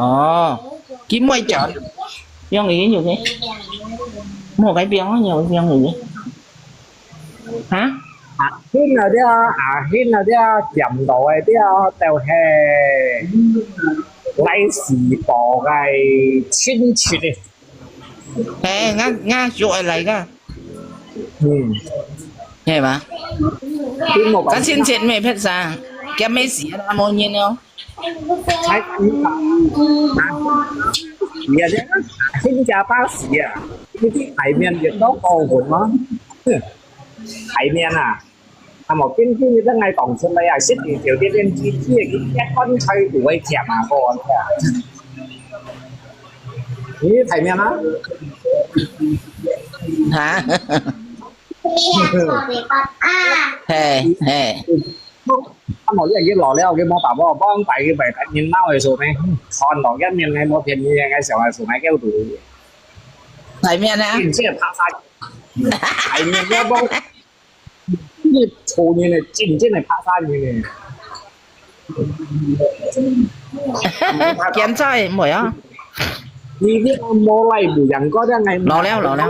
哦，佢妹轉，用語音有个，莫改變哦，用語音。哈？阿欣啊，這，阿欣啊，這，點到个，這，就係 來自婆个親戚个。嘿，𠊎，𠊎就愛來个。嗯。係嘛？佢無講。咱親戚咩別啥，叫咩事啊，無人哦。哎，你講，啊，你啊，這，新加坡事啊，你去海面也都好混嗎？哼，海面啊。 啊，無，今，今日等𠊎講出來啊，識你條件，連自己个結婚才有个甜啊，好啊。你睇面啊？哈？嘿，嘿。啊，無，你已經老了，佢無辦法，幫帶佢ไป，人老个時候呢，看到一面呢，無便宜个，想个時候呢，叫做。睇面啊？真正拍晒。睇面，你幫 你錯人个，真正个拍生意呢。檢查个毋會啊。你，你無來無人過，這𠊎老了，老了。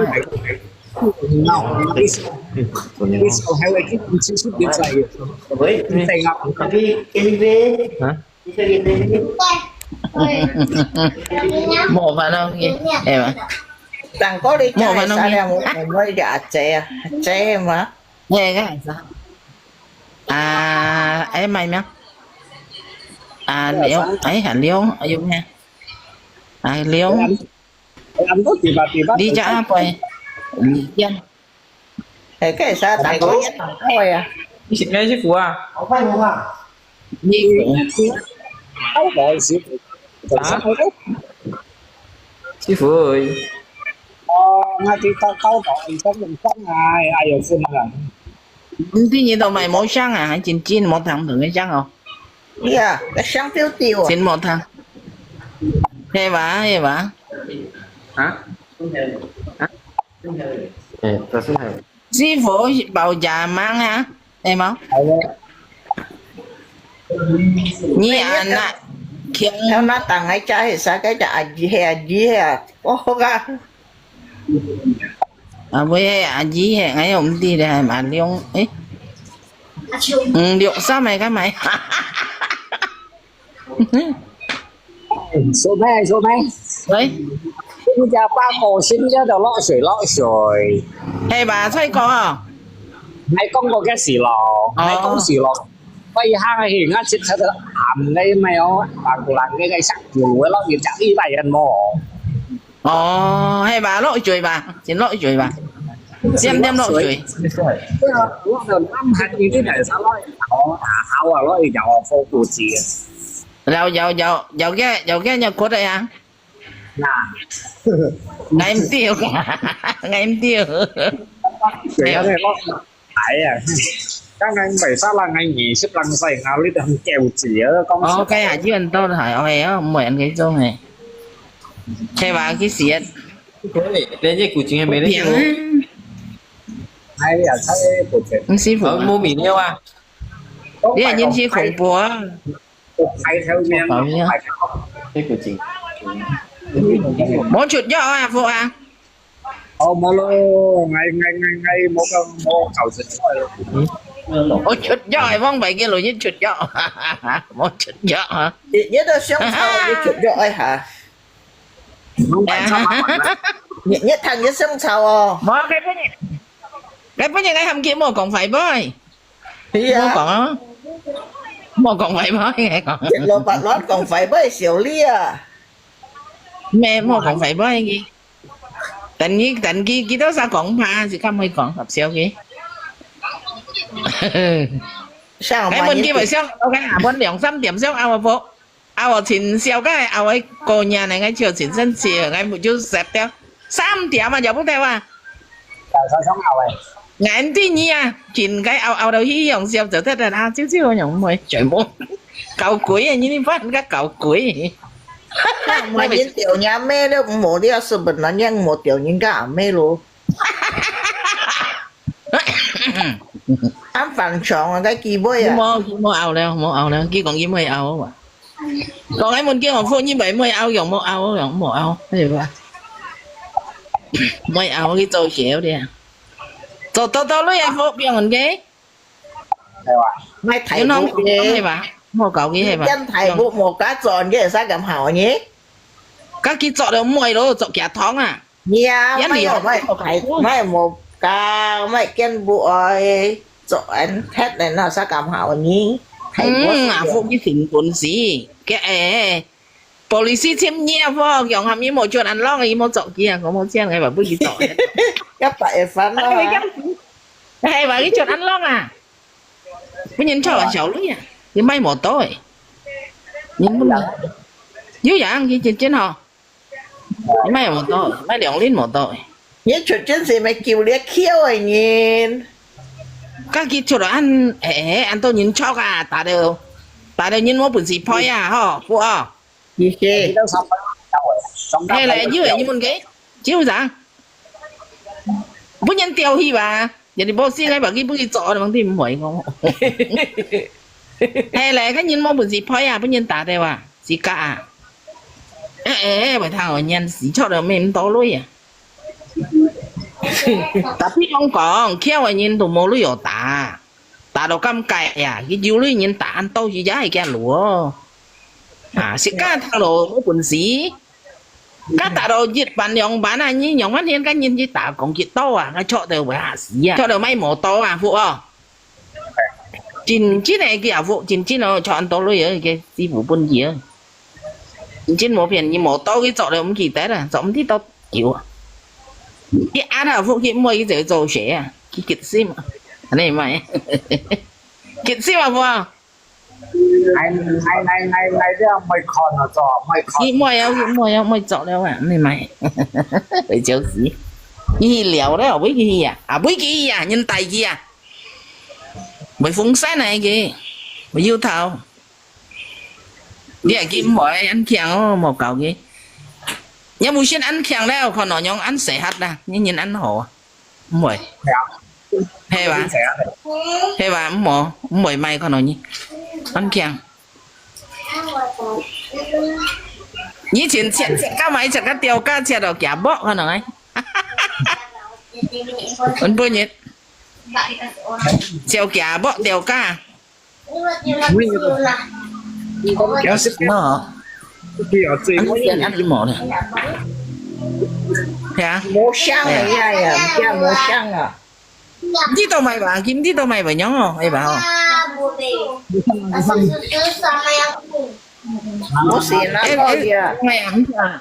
No, this, this will have a good relationship with you. 喂，你在啊？Tapi anyway，啊？ 無煩惱佢，係嘛？上個禮拜無煩惱佢。三兩，我，我个阿姐啊，阿姐嘛。係个，係个。啊，哎，買咩？啊，龍，哎，係龍，哎，有咩？啊，龍。你隻阿伯，李健。 係，該係大哥一大哥呀。你是，你是師傅啊？你，你，你，啊？師傅。哦，𠊎知道，知道，你講，你講啊，哎喲，真个。毋知你都買無聲啊，還真真無聽到个聲哦。呀，該聲丟丟啊。真無聽。係吧，係吧？啊？啊？ 哎，但是呢，師傅包也忙啊，係無？你啊，那，有那當愛食，係啥个叫阿姨，係阿姨啊，我个。啊，喂，阿姨，係，哎喲，毋知咧，還蠻靚，誒。嗯，六三个，敢買？ 收咩？收咩？喂？新加坡過新年就落水落水。係吧？再講啊。𠊎講過个事咯，哦。𠊎講事咯。我一下去，我食食到暗个咩哦，白古冷个个食酒个咯，有食一百元無？哦，係吧？落水吧，先落水吧，點點落水。對啊，落到南韓已經係落去搞，啊，好啊，落去搞火鍋子啊。有有有有个有个有覺得啊？那，𠊎毋知，𠊎毋知。對啊，對，落海啊，剛剛為啥啦？𠊎二十零歲，𠊎呢度很狗子啊，講實在。哦，該下有很多係，哦，係啊，毋會恁个種誒。係吧？去食。對，連這古今還沒得有。平啊。哎呀，太不簡單。毋師傅啊。哦，無米了啊。你還認識恐怖啊？排頭面，排頭。這古今。無出藥啊，福啊？哦，無咯，𠊎，𠊎，𠊎，𠊎，無搞，無搞出來咯。無出藥，係往擺个路一出藥，無出藥啊。你，你都想臭，你出藥哎哈。 你，你聽佢相吵哦。無，該本日，該本日𠊎喊佢莫講壞話。係啊。莫講啊，莫講壞話，𠊎講。食蘿蔔亂講壞話，笑你啊！咩，莫講壞話佢。等佢，等佢，佢到時講怕，就敢會講，合笑佢。像𠊎問佢會笑，𠊎下半兩三點想拗啊，拗哦，盡笑个，拗个過年呢，𠊎就盡生氣，𠊎目珠sep掉，三點啊，就不得啊。搞啥想拗个？眼睛你啊，盡个拗拗到去用笑就得了啦，就就用妹，全部搞鬼啊，你你班个搞鬼。那麼人掉人咩了，無了，是本來人無掉人家阿妹咯。 恁反常啊，該機會啊。莫，莫拗了，莫拗了，佢講佢莫拗啊。講該問佢，我問佢莫，莫拗，用莫拗，用莫拗，係吧？莫拗，佢做少啲啊。做多多女啊，好變个。係吧？買大屋个。係吧？莫搞佢係吧？變大屋，莫加做个，使咁好呢？該佢做了妹咯，做假糖啊。 你啊，人哋有，莫莫莫莫搞，莫見不愛做人忒人啊，啥咁好呢？嗯，啊，福氣成本事，个誒，policy簽約福，用下面無出恁浪，佢無做佢啊，我無錢，佢話不佢做。一百一分咯。係話佢出恁浪啊？本人出小女啊，佢買無到誒，你不能，有樣佢真真吼。 買無到，買兩輪無到。你出真係買九粒橋个人。家己出來恁，誒，恁多人捉啊，打到，打到人無本事賠啊，吼，有哦。是是。係咧，有誒，你問佢，只有啥？本人掉去吧。 人哋無信，𠊎話佢分佢做，你講你毋會講。係咧，該人無本事賠啊，分人打掉啊，自家啊。誒誒，會聽我念死出了，免多累啊。Tapi用講，橋个人都無累哦打，打到咁解呀，佢有累人打，到時也係驚路哦。啊，自家聽咯，無本事。 該打到一萬兩萬啊，你兩萬天，該人去打工幾多啊？該捉到會嚇死啊！捉到買無到啊，福哦！真真个佢啊福，真真哦，賺到鐳啊，个師傅分佢啊。真真無騙，你無到佢捉了毋記得啦，捉毋知多久啊。佢阿頭福佢妹佢就做事啊，佢決心啊，恁呢買，決心啊福啊！ 哎哎哎哎哎，這樣莫看了，做莫看。佢莫要，佢莫要，莫做了啊，你買，會笑死。佢去了了，會去啊，啊，會去啊，人帶去啊。會風扇啊，佢，會有頭。你係佢毋會恁強哦，莫搞佢。你無先恁強了，看到樣恁細盒啦，你人恁好啊。 毋會。係吧？係吧？毋好，毋會買可能你，恁強。以前切切个買切个掉價切到假薄可能哎。本本日，就假薄掉價。 有食喏，佢有醉，佢有按呢無呢？係啊，無香啊，呀呀，毋驚無香啊。你都買吧，今日都買吧，樣哦，係吧？哦。無事，那個呀。哎，哎，哎呀，毋怕。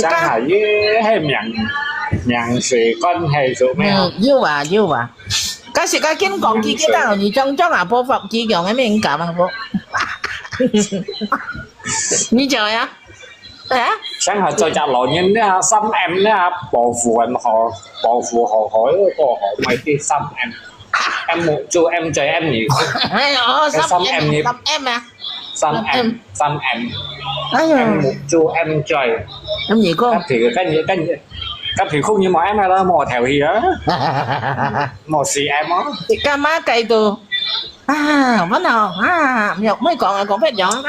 上下也係名，名水關係做咩啊？嗯，有啊，有啊。假使个金光機，佢當然你將將啊，播放機用个敏感啊，不？你講呀？哎呀，上下做隻老人咧，三M咧，保護很好，保護好好，又過好，買啲三M，M做M嘴M你，哎呦，三三M你，三M啊，三M，三M，哎呀，M做M嘴。咁你講，甲皮跟你跟你，甲皮褲你無M啦，無頭去啊，無四M啊。你幹嘛改到啊？乜啊啊？唔好，唔好講啊，講別樣。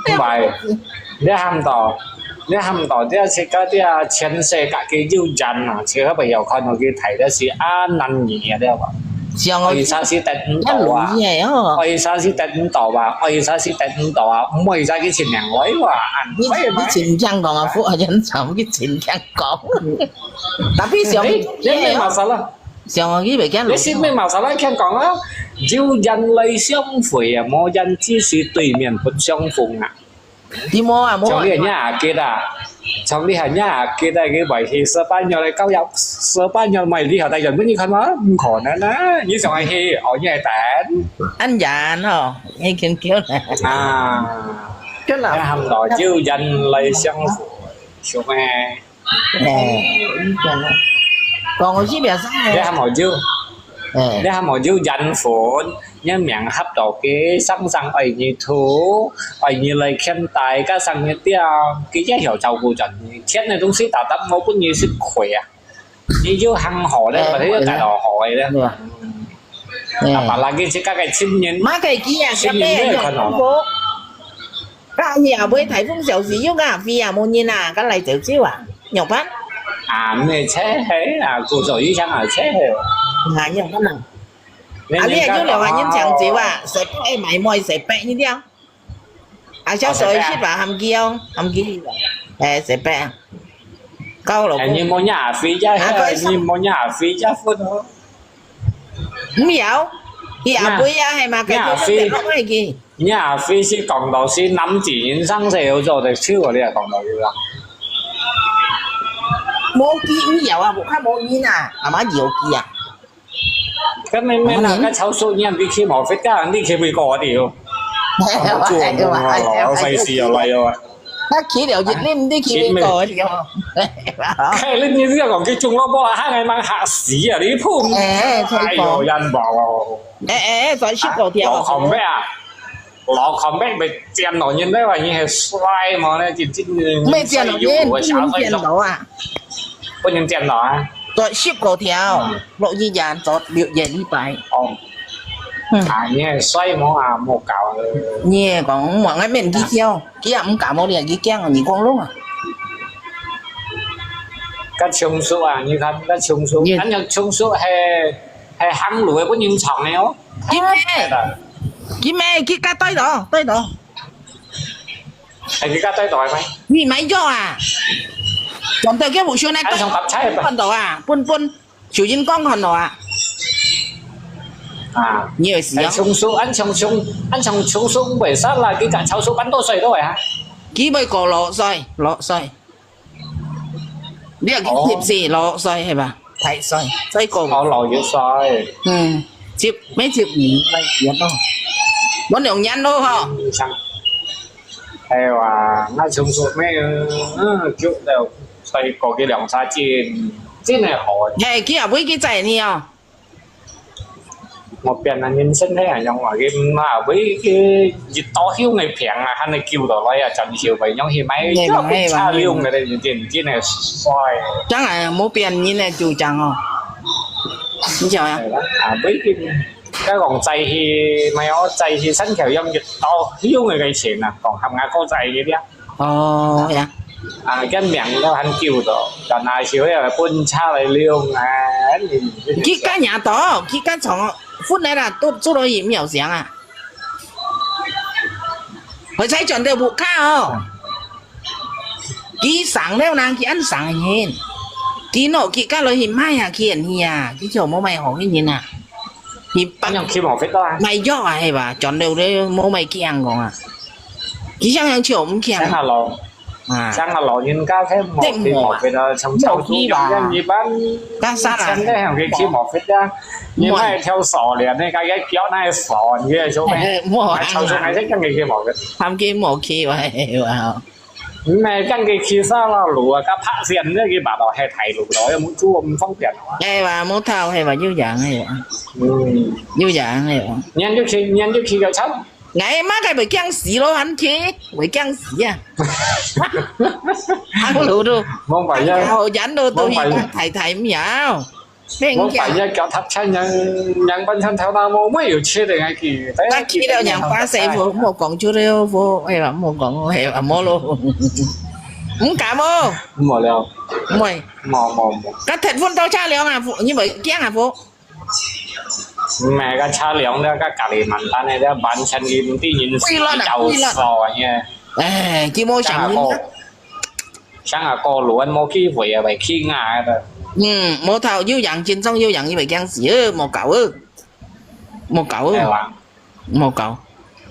唔係，你喊到，你喊到，這係个這全世界个有人啊，只要不要看到佢睇，這係啊難言个了吧？像我，為啥是得唔到啊？一路个哦。為啥是得唔到啊？為啥是得唔到啊？毋會再去尋人來哇？你你真正講啊，富人慘，你真正講。Tapi像你，你沒masalah。 像我去袂見你識咩masalah？聽講啊，有人來相會啊，無人只是對面不相逢啊。你無啊，無啊。像你人家阿吉啊，像你人家阿吉啊，佢買去西班牙來交易，西班牙買你好大人，你看嘛，毋可能啊！你想愛去，哦，你係等。恁樣吼，你肯叫啦。啊，叫啦。你喊到有人來相會，像咩？ 哎，你講啊，講我是表示你還無有，哎，你還無有緣分，你命合到个，常常愛你討，愛你來牽帶，加上你點，佢也曉照顧著你。錢个東西大大無分你食虧啊。你有行好咧，哎，或者有帶到好个咧。對啊。嗯。哎。Apalagi自家个親人，麼个佢啊，親人都有看到。該夜尾颱風消息又啊，飛啊，無人啊，該來走走啊，仰般？啊，毋係車係啊，故所以前啊車係。啊，仰般啊？啊，你又兩個人搶走啊，十八買妹十八呢條？啊，小時候係吧，含佢哦，含佢，哎，十八啊，高了。哎，你莫伢飛呀，啊，你莫伢飛呀，分哦。 毋曉，佢阿妹啊，係嘛？佢阿飛，佢阿飛是講到是男子人生死有做得手啊，你也講到有啦。無佢毋曉啊，無看無人啊，阿媽搖佢啊。跟你咩啦，跟超叔一樣，你去無fit啊，你去美國的哦。做夢啊，老費事啊，來啊。 那去了一輪，你去過个地方。哎，你你這樣講，佢中老波啦，還還蠻嚇死啊！你碰，哎，哎呦，冤枉哦！哎哎，轉十五條。老康咩啊？老康咩，咪見老人咧，話你係衰嘛咧，真真咩見老人，不能見老啊。不能見老啊。轉十五條，落一日，做六日禮拜。哦。嗯。啊，你係衰麼啊？莫搞了。你係講，我愛面低調。 佢也毋敢無咧，佢驚你講咯啊。該松鼠啊，你看該松鼠，你看該松鼠係係行路个，本人長个哦。佢咩？佢咩？佢家對到，對到。係佢家對到係咪？你買藥啊？講到佢無想來，還想搭菜吧？看到啊，分分。 就因講看到啊。啊，你會死啊？哎，松鼠，俺松鼠，俺松松鼠為啥啦？佢甲松鼠搬到水落啊？佢會過落水，落水。你要佢接死落水係吧？太水，再過。哦，落雨水。嗯，接，沒接你，來接咯。我兩年咯吼。嗯，像，哎呀，那松鼠沒有，嗯，就了。 所以過去兩三日，真係好。嘿，佢也會去載你哦。我變啊，人生係恁樣啊，佢毋係會去一刀香个病啊，還能救到來啊，真係會用去買，你買吧，車用个咧，真真係衰。當然，無變人个主張哦。你想呀？係啦，啊，會去，該講載去，買哦，載去山橋用一刀香个錢啊，講含牙膏載去了。 哦，呀。啊，該名都還救到，但係少有分差來用啊，你，你，佢敢贏到，佢敢從分來啦，都做到疫苗上啊。佢才轉到屋下哦。佢省了人，佢恁省个人。佢喏，佢甲落去賣啊，佢很去啊，佢就無賣好个人啊。佢，恁樣去無fit啊？賣藥啊，係吧？轉了咧，無賣驚講啊。佢想想就毋驚。等下咯。啊。像啊老人家佢無去無去啦，像潮州人一般，但係啦，以前咧，佢去無去啊，你買條鎖鏈，你个腳那鎖，你个手咩？無啊，潮州人係真个去無去。喊佢無去，哇，哇。 毋係，跟佢去沙拉路啊，佢拍線咧，佢把到係大路咯，又冇做咁方便啊。係哇，無頭係哇，有影係哇，嗯，有影係哇。年就去，年就去个差。𠊎媽个會驚死咯，還去，會驚死啊！行路都，我白日，行路都去，我白日，太太喵。 我白日腳踏車，人人半山頭那，我沒有車的，還去。該去了人巴西，莫莫講出了，莫，哎呀，莫講，哎呀，莫咯。毋敢哦。無了。毋會。無無無。該踢分到車輛啊，你會驚啊，無？毋係，該車輛了，該隔離蠻單的，了完全你毋知人死有數啊，耶。哎，佢無想你。 像啊，過路無機會啊，會去啊个。嗯，無頭有影，真正有影，佢會驚死，呃，無搞呃，無搞呃，係哇？無搞。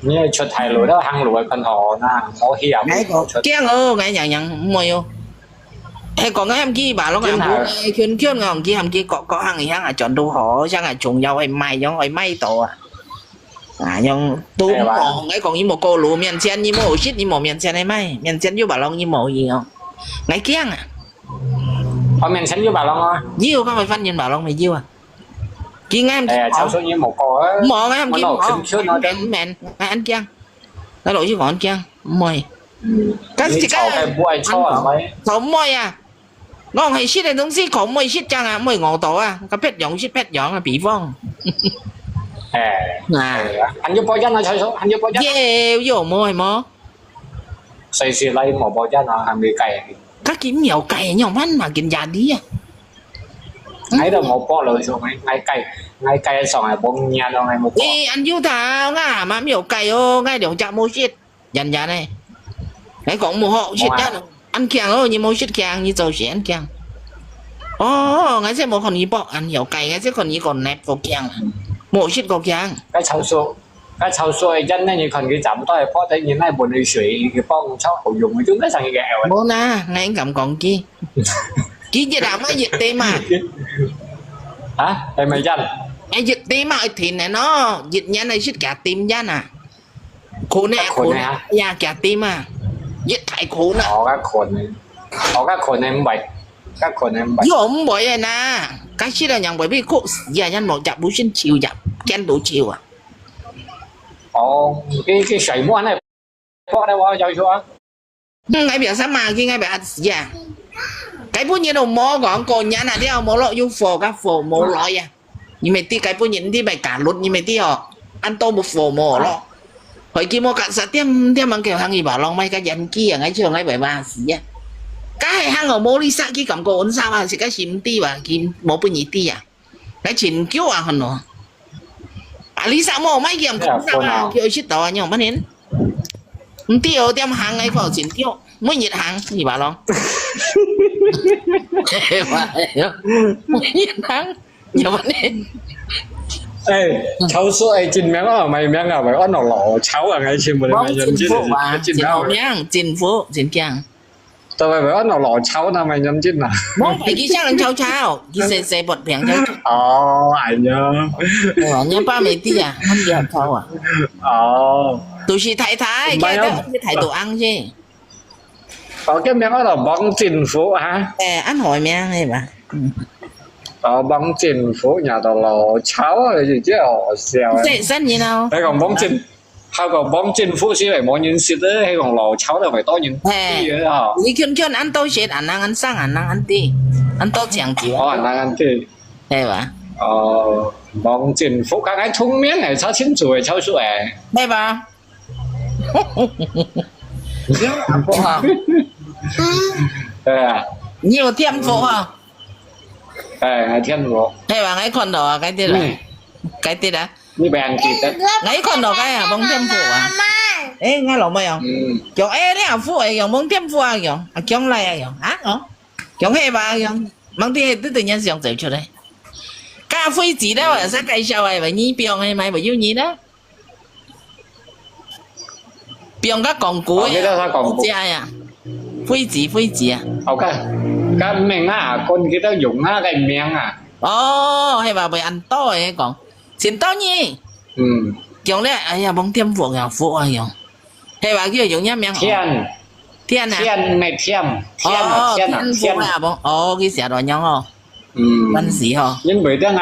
你係出大路了，行路會看好那，無去啊，𠊎講，無出。驚哦，𠊎樣樣毋會哦。係講个喊佢吧，攏啊，真係。無，圈圈啊，佢喊佢各各行一行啊，轉到好，像啊，重要會賣，樣會賣到啊。 啊，樣都無，係吧？𠊎講你無過路，面前你無食，你無面前个賣，面前有白龍你無去哦。𠊎驚啊！我面前有白龍啊！有，該位犯人白龍未有啊？佢𠊎毋知。哎呀，潮州人無過啊！無，𠊎毋知，我老近去那，毋免，毋免，𠊎恁驚。𠊎老實講驚，毋會。嗯，但是你吵還不愛吵啊，吵毋會啊！ 講係食个東西，講毋會食正啊，毋會餓到啊，該別樣食別樣啊，比方。哎，啊。哎呀，還有保險啊，財叔，還有保險。有，有，無係無？隨時來無保險啊，還未計。該佢無計，樣般嘛，佢壓力啊。𠊎都無保了，所以𠊎計，𠊎計上來無命咯，𠊎無保。誒，還有頭啊，嘛無計哦，𠊎兩隻無食。 人家呢，𠊎講無好食，無啊。恁驚哦，你無食驚，你做事恁驚。哦，𠊎先無看你博，恁有計，𠊎先看你個nephew驚，無食個驚。該潮叔，該潮叔个人呢，你看佢站到一博，等於那盆水，佢幫佢炒好用，就該上一個L。無啦，𠊎敢講佢，佢一下嘛一地嘛。啊，係咪真？哎，一地嘛一定个咯，一年來食幾點人啊？ 可能，可能啊。可能，呀，假定嘛，一太可能。哦，該可能，哦，該可能毋會，該可能毋會。又毋會个啦，該食了人會被苦死啊，人無食，無先笑呀，見到笑啊。哦，這這水木那，我來我要求啊。 嗯，𠊎表示嘛，佢𠊎表示啊。該本人都無講過年啊，了無落有貨，該貨無來啊。你咪知該本人你咪加入，你咪知哦，恁多無貨無落。佢佢無甲十點點樣叫行去吧，浪費个energy啊，𠊎就𠊎會話事啊。該係行哦，無你殺佢感覺穩殺啊，是該是毋知吧，佢無分你知啊。 來真久啊，看咯。啊，你啥無買佢毋講啥啊，佢愛食到啊，你有乜人？毋知哦，點行來看真久，每日行，你話咯。每日行，有乜人？哎，超市哎，真名啊，賣名啊，賣安樂老超啊，𠊎全部都賣人真係，真名。真名，真福，真強。 做麼个愛拿老炒那麼認真啊？無，佢像人炒炒，佢細細薄餅炒炒。哦，哎呀。哦，你爸沒地啊，他們也很炒啊。哦。都是太太，唔係啊。佢都係態度硬些。哦，叫名叫做黃振福啊。哎，恁好名係吧？嗯。哦，黃振福，人家都老炒啊，就真好笑啊。對，三年哦。你講黃振 還有個黃振福是無人識个，係講老潮个，會多人知个吼。你看看，恁多些，恁人恁生，恁人恁知，恁多講究。哦，恁人恁知。係吧？哦，黃振福，剛剛聰明誒，查清楚誒，超叔誒。係吧？你有幸福啊？對啊。你有天賦啊？哎，還天賦。係吧？𠊎看到啊，該啲啦，嗯。該啲啦。 你毋記得？𠊎看到該啊，黃天福啊。誒，𠊎老妹哦。嗯。講，誒，你阿福誒，用黃天福啊，用，啊，講來啊，用，啊，哦。講係吧，用，望啲係對對人想走出來。該阿輝子咧，𠊎使介紹誒，咪你放誒，買毋有你啦。放个廣告誒，哦，你在他廣告。好食呀。惠子，惠子啊。哦，該，該名啊，講佢兜用啊个名啊。哦，係吧？會恁多个講，真多呢。嗯。講了，哎呀，忘添福啊，福啊用。係吧？佢用這名哦。天。天啊。天，毋係甜，天啊，哦，天啊，天福啊，天啊。忘，哦，佢寫到樣哦。嗯。關係吼。因為這个，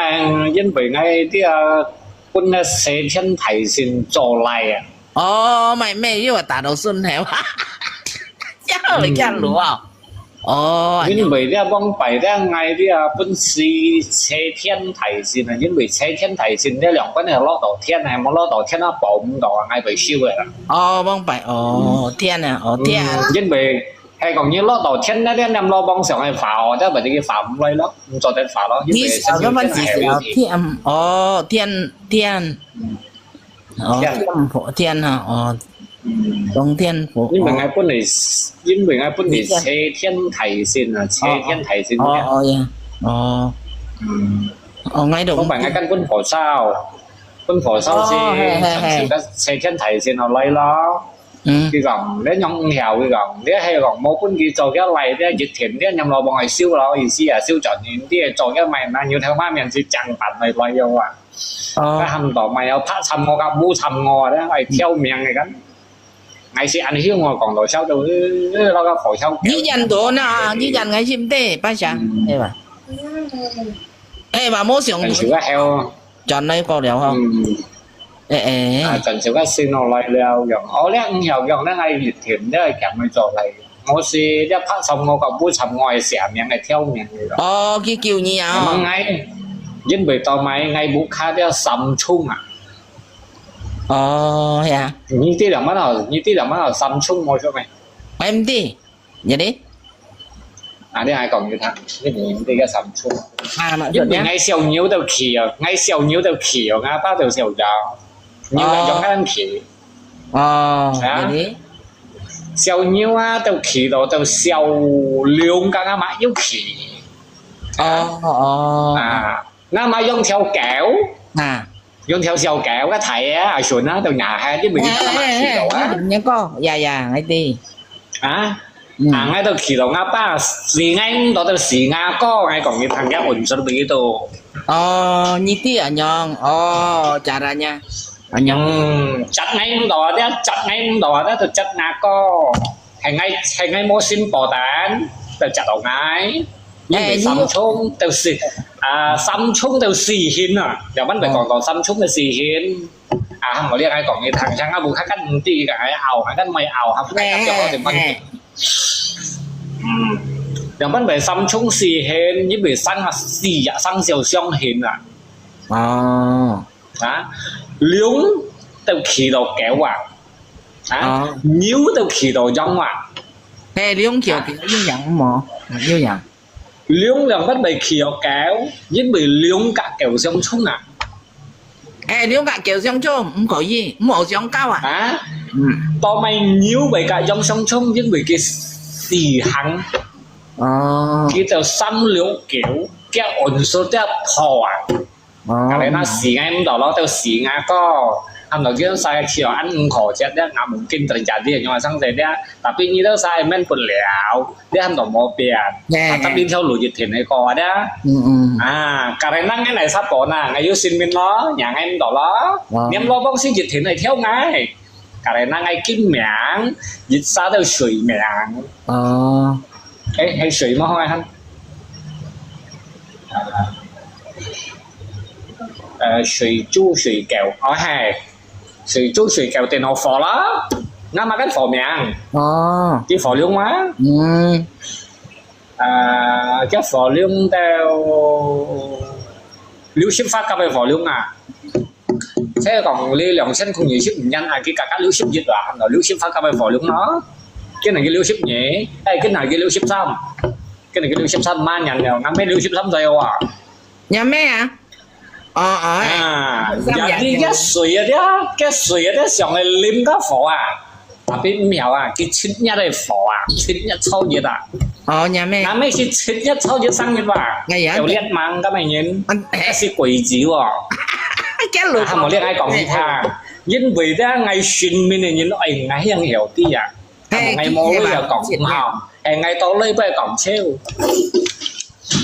因為𠊎這个本來西天大聖做來啊。 哦，買咩又打到順頭，這會這樣哦。哦，因為這往擺這𠊎這本是西天大聖啊，因為西天大聖這兩關係落到天啊，無落到天啊，保毋到啊，𠊎會收个啦。哦，往擺，哦，天啊，哦，天啊。嗯，因為係講你落到天那，這念落往上个化哦，這會得佢化毋來咯，毋做得化咯，因為你想个問題係有天，哦，天，天。 哦，天。天婆，天啊，哦，嗯。龍天婆，因為𠊎本來，哦。因為𠊎本來西天大聖啊，西天大聖哦，哦，呀，哦。嗯。哦，𠊎都毋知。講白𠊎跟本和尚，本和尚是哦，係，係，係。上次个西天大聖後來咯。嗯。佢講，你用毋曉，佢講，你係講無本事做个來，你一天你念落往下修咯，意思啊，修轉你，你做个咪，那牛頭馬面是正版來來用啊。 哦。該喊到嘛，有拍慘我甲舞慘我啊，愛條命个kan。𠊎是恁樣，𠊎講到笑到，呃，那个好笑。你演到那，你演个心得，拜谢，嗯。係吧？係吧？無想轉來過了吼。嗯。哎，哎。啊，轉手个先落來了，用，哦，你毋曉用，你愛一天，你愛兼去做來。 我是這拍慘我个舞慘我个下面个條命个咯。哦，佢救你啊。問𠊎，因為到買𠊎屋下這三重啊。哦，係啊。你知兩萬號，你知兩萬號三重無錯咩？𠊎毋知，你呢？啊，你還講佢聽，你毋知个三重。啊，嘛，因為𠊎小牛都去哦，𠊎小牛都去哦，𠊎爸都小羊，牛个羊還去。哦，啊？你呢？ 小牛啊，都騎到，都小龍个阿媽又騎。哦，哦。啊，阿媽養條狗，啊。養條小狗个大个阿孫啊，都拿下，因為佢阿媽騎到啊。哎，哎，哎，你講，呀，呀，𠊎知。啊？嗯。啊，𠊎都騎到，阿爸是𠊎毋到，都是阿哥，𠊎講你聽个，我就說到這度。哦，你知恁樣，哦，caranya。 嗯，接𠊎毋到啊，這接𠊎毋到啊，這就接阿哥。係𠊎，係𠊎無心保單，就接到𠊎。因為三重都是，啊，三重都四縣啊，兩般就講到三重个四縣。啊，無你愛講你聽，像啊，無較緊毋知个，愛拗，較緊毋愛拗，較緊毋愛拗，就問。嗯，兩般就三重四縣，因為生啊四啊，生肖相刑啊。哦。 啊，龍都騎到狗啊，啊，哦。牛都騎到羊啊。嘿，龍騎到狗，有影無？有影。龍兩般會騎到狗，因為龍甲狗相衝啊。哎，龍甲狗相衝，毋可以，毋好相交啊。啊？嗯。到尾牛會甲羊相衝，因為佢四行。哦。佢就三六九，佢按說得破啊。 哦。Karena四个毋到咯，都四个哥，喊到佢三个去哦，恁毋可惜咧，ngam mungkin terjadi，因為生死咧，tapi你都三个免不了，你喊到無變，哎，tetap一條路一定个過咧。嗯，嗯。啊，karena𠊎來殺寶呢，𠊎有性命咯，贏𠊎毋到咯，哦。念老公是一定个跳𠊎，karena𠊎金命，一殺到水命。哦。哎，係水麼？好像 呃，水豬水狗，哦，係，水豬水狗等於火啦，那麼个火名，哦。知火龍嗎？嗯。呃，該火龍到六十八級个火龍啊，即係講你兩千空二十五年啊，佢價格六十一啊，六十八級个火龍咯，今年佢六十二，哎，今年佢六十三，今年佢六十三萬年了，啱啱六十三歲哇。 有咩啊？哦，哦，哎，啊，三年，你个水啊，該水啊，該上个啉个火啊，tapi毋曉啊，佢七月个火啊，七月初一啊。哦，有咩？那麼是七月初一生日吧？哎呀，有烈猛个咩人？嗯，哎。該是鬼子哦。該路啊，無你愛講佢聽，因為咧，𠊎身邊个人，哎，𠊎曉曉知啊。哎，𠊎無鐳又講毋好，哎，𠊎多鐳不講笑。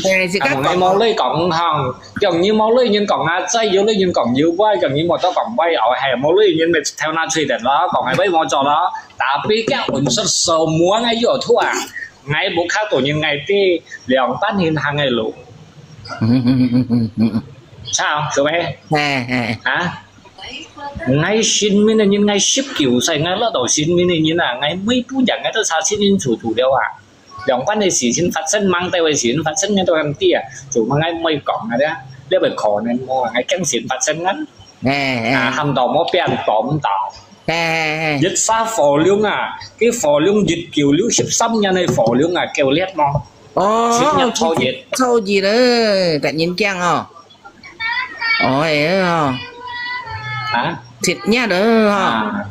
哎，自家講。𠊎無鐳講毋好，講你無鐳人講啊，再有鐳人講有歪，講你無多講歪，哦，係無鐳人咪頭那吹等咯，講係歪無做咯，tapi佢運勢semua ngai有土啊，ngai無靠到人ngai知，兩半人行个路。嗯嗯嗯嗯嗯嗯。sao，係咪？哎哎。啊？ 𠊎身邊个人，𠊎十九歲，𠊎落到身邊个人啊，𠊎每步人，𠊎都查清清楚楚了啊。兩半个事情發生，吂到个事情發生，𠊎都毋知啊。做麼个𠊎毋會講啊？這，這會可能無啊？𠊎驚事情發生啊。哎哎。啊，喊到無變，講毋到。哎哎哎。一儕火龍啊，佢火龍一九六十三年个火龍啊，夠烈無？哦，十年初一。初一了，得人驚哦。 哦，哎哦。啊？七月了哈。啊。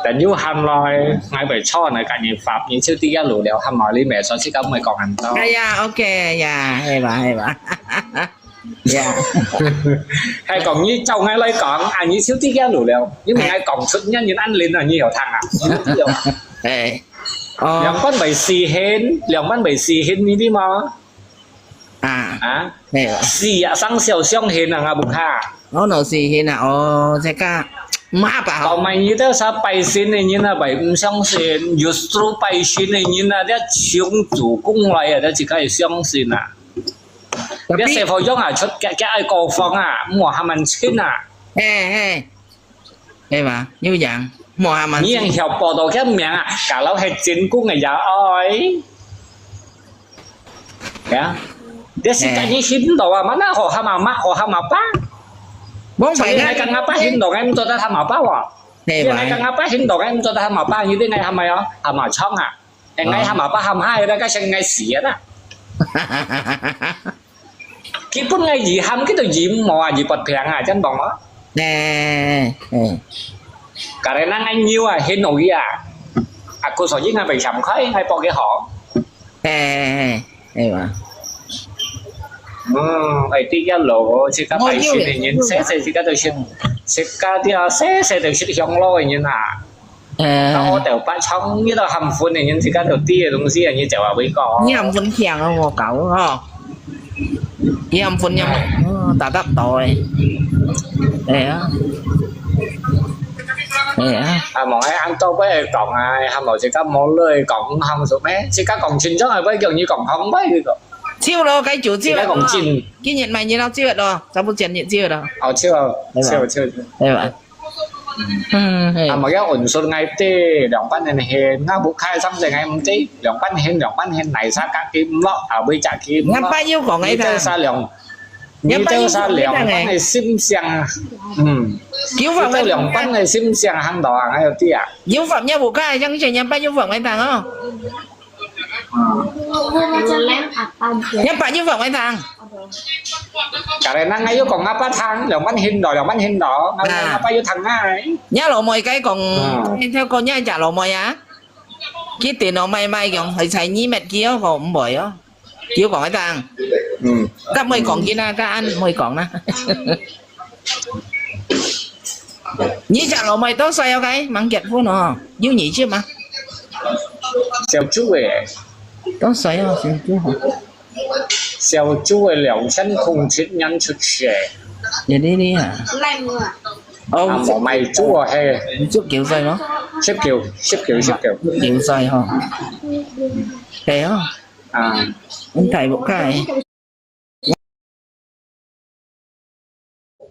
等又喊來，𠊎會錯呢，跟你發，你就第一路了，喊來你咩，所以今日講很多。哎呀，OK呀，係吧，係吧。呀。係講你叫𠊎來講，啊，你就第一路了，因為𠊎講出人人安lin啊，你有聽啊？你有聽啊？哎。哦。兩半未死現，兩半未死現，你知嗎？ 啊，啊？係啊。死啊，生肖相信啊，𠊎屋下。哦，老師信啊，哦，這个，毋好吧，吼。到尾你兜儕拜神个人啊，拜毋相信，justru拜神个人啊，這從祖公來啊，這自家會相信啊。這細火樣啊，出，佢，佢愛高仿啊，莫還蠻親啊。嘿，嘿。 係吧？有影，無下問題。你曉報道个名啊，kalau係真公个也愛。呀，這是自家信到啊，mana好喊阿媽，好喊阿爸。往擺个，所以𠊎講阿爸信到，𠊎毋做得喊阿爸喎。係吧？你𠊎講阿爸信到，𠊎毋做得喊阿爸，你知𠊎喊麼个哦？喊阿昌啊。 哎，𠊎喊阿爸喊下，該先𠊎死啊啦。佢本來佢喊，佢都佢無啊，佢發病啊，真講無？哎，哎。Karena𠊎扭啊，很容易啊。Aku所以𠊎被閃開，𠊎報佢好。哎，哎，哎，係吧？嗯，哎，第一路，自家拜神个人，細細自家都識，自家啲啊，細細都識向路个人啊。 呃，到我頭八唱，你都含混个人，自家都知个東西啊，你就話會講。你含混聽啊，我搞吼。你含混音，哦，打得到誒。係啊。係啊。啊，望下恁多位講啊，含無自家無來講，含做咩？自家講清楚啊，不然叫你講空位个。笑咯，該就笑咯。自家講真。今日買日落笑咯，咱不講日笑咯。哦，笑，係吧？笑，笑，笑。係吧？ 嗯，係。啊，無要穩順𠊎兜，兩半年現，𠊎屋下生仔𠊎毋知，兩半現，兩半現，哪儕家己毋落，啊，會家己毋落。兩半有講个，你兜儕兩，你兜儕兩半个心想啊，嗯，九方个，你兜兩半个心想行到啊，還有啲啊。有方，你屋下生仔兩半有方个聽哦。 兩半有方个聽。Karena𠊎有講阿爸聽，兩半現到，兩半現到，𠊎，啊。阿爸有聽啊。若老妹該講，啊。你聽講若隻老妹啊？佢電腦賣賣講，係在你滅佢哦，講毋會哦。佢有講个聽。嗯。該毋會講佢啦，該恁毋會講啦。 你隻老妹多歲哦？該吂結婚哦？有兒子嗎？小豬誒。多歲哦？小豬吼。小豬誒，兩千空七年出世。你呢？你啊？哦，啊，無賣豬哦，係。你十九歲嗎？十九，十九，十九。十九歲吼。係哦。啊。你大屋下誒。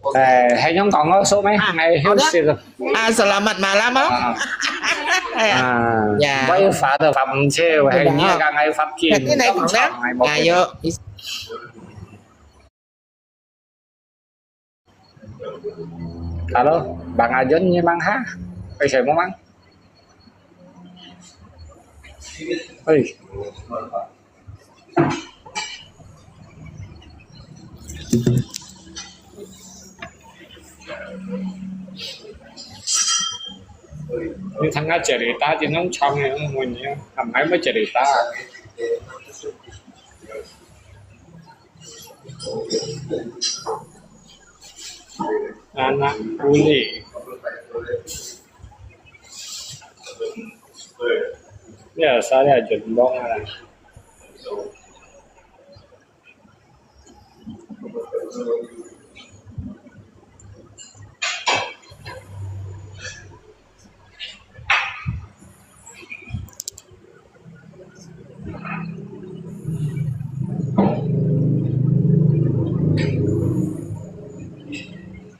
誒，係樣講我說咩？啊，𠊎休息了。好的。啊，selamat malam哦。啊。哎呀。啊，呀。我又發都發毋出，係你講𠊎發緊，你來講呢？哎呦。Hello，Bang Ajun，你吂哈？為什麼吂？哎。 你聽下cerita，真正長个，嗯，問你啊，還還有cerita。Anak buli. 你又刪了願望啊啦。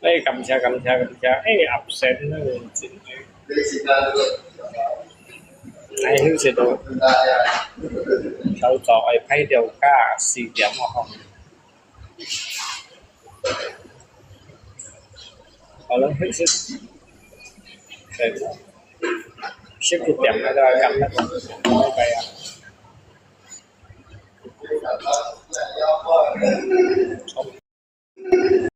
哎，感謝，感謝，感謝。哎，absen那个真的。哎，休息到，朝早愛排到加四點哦，吼。好了，休息。對，十一點那个赶快，拜拜啊。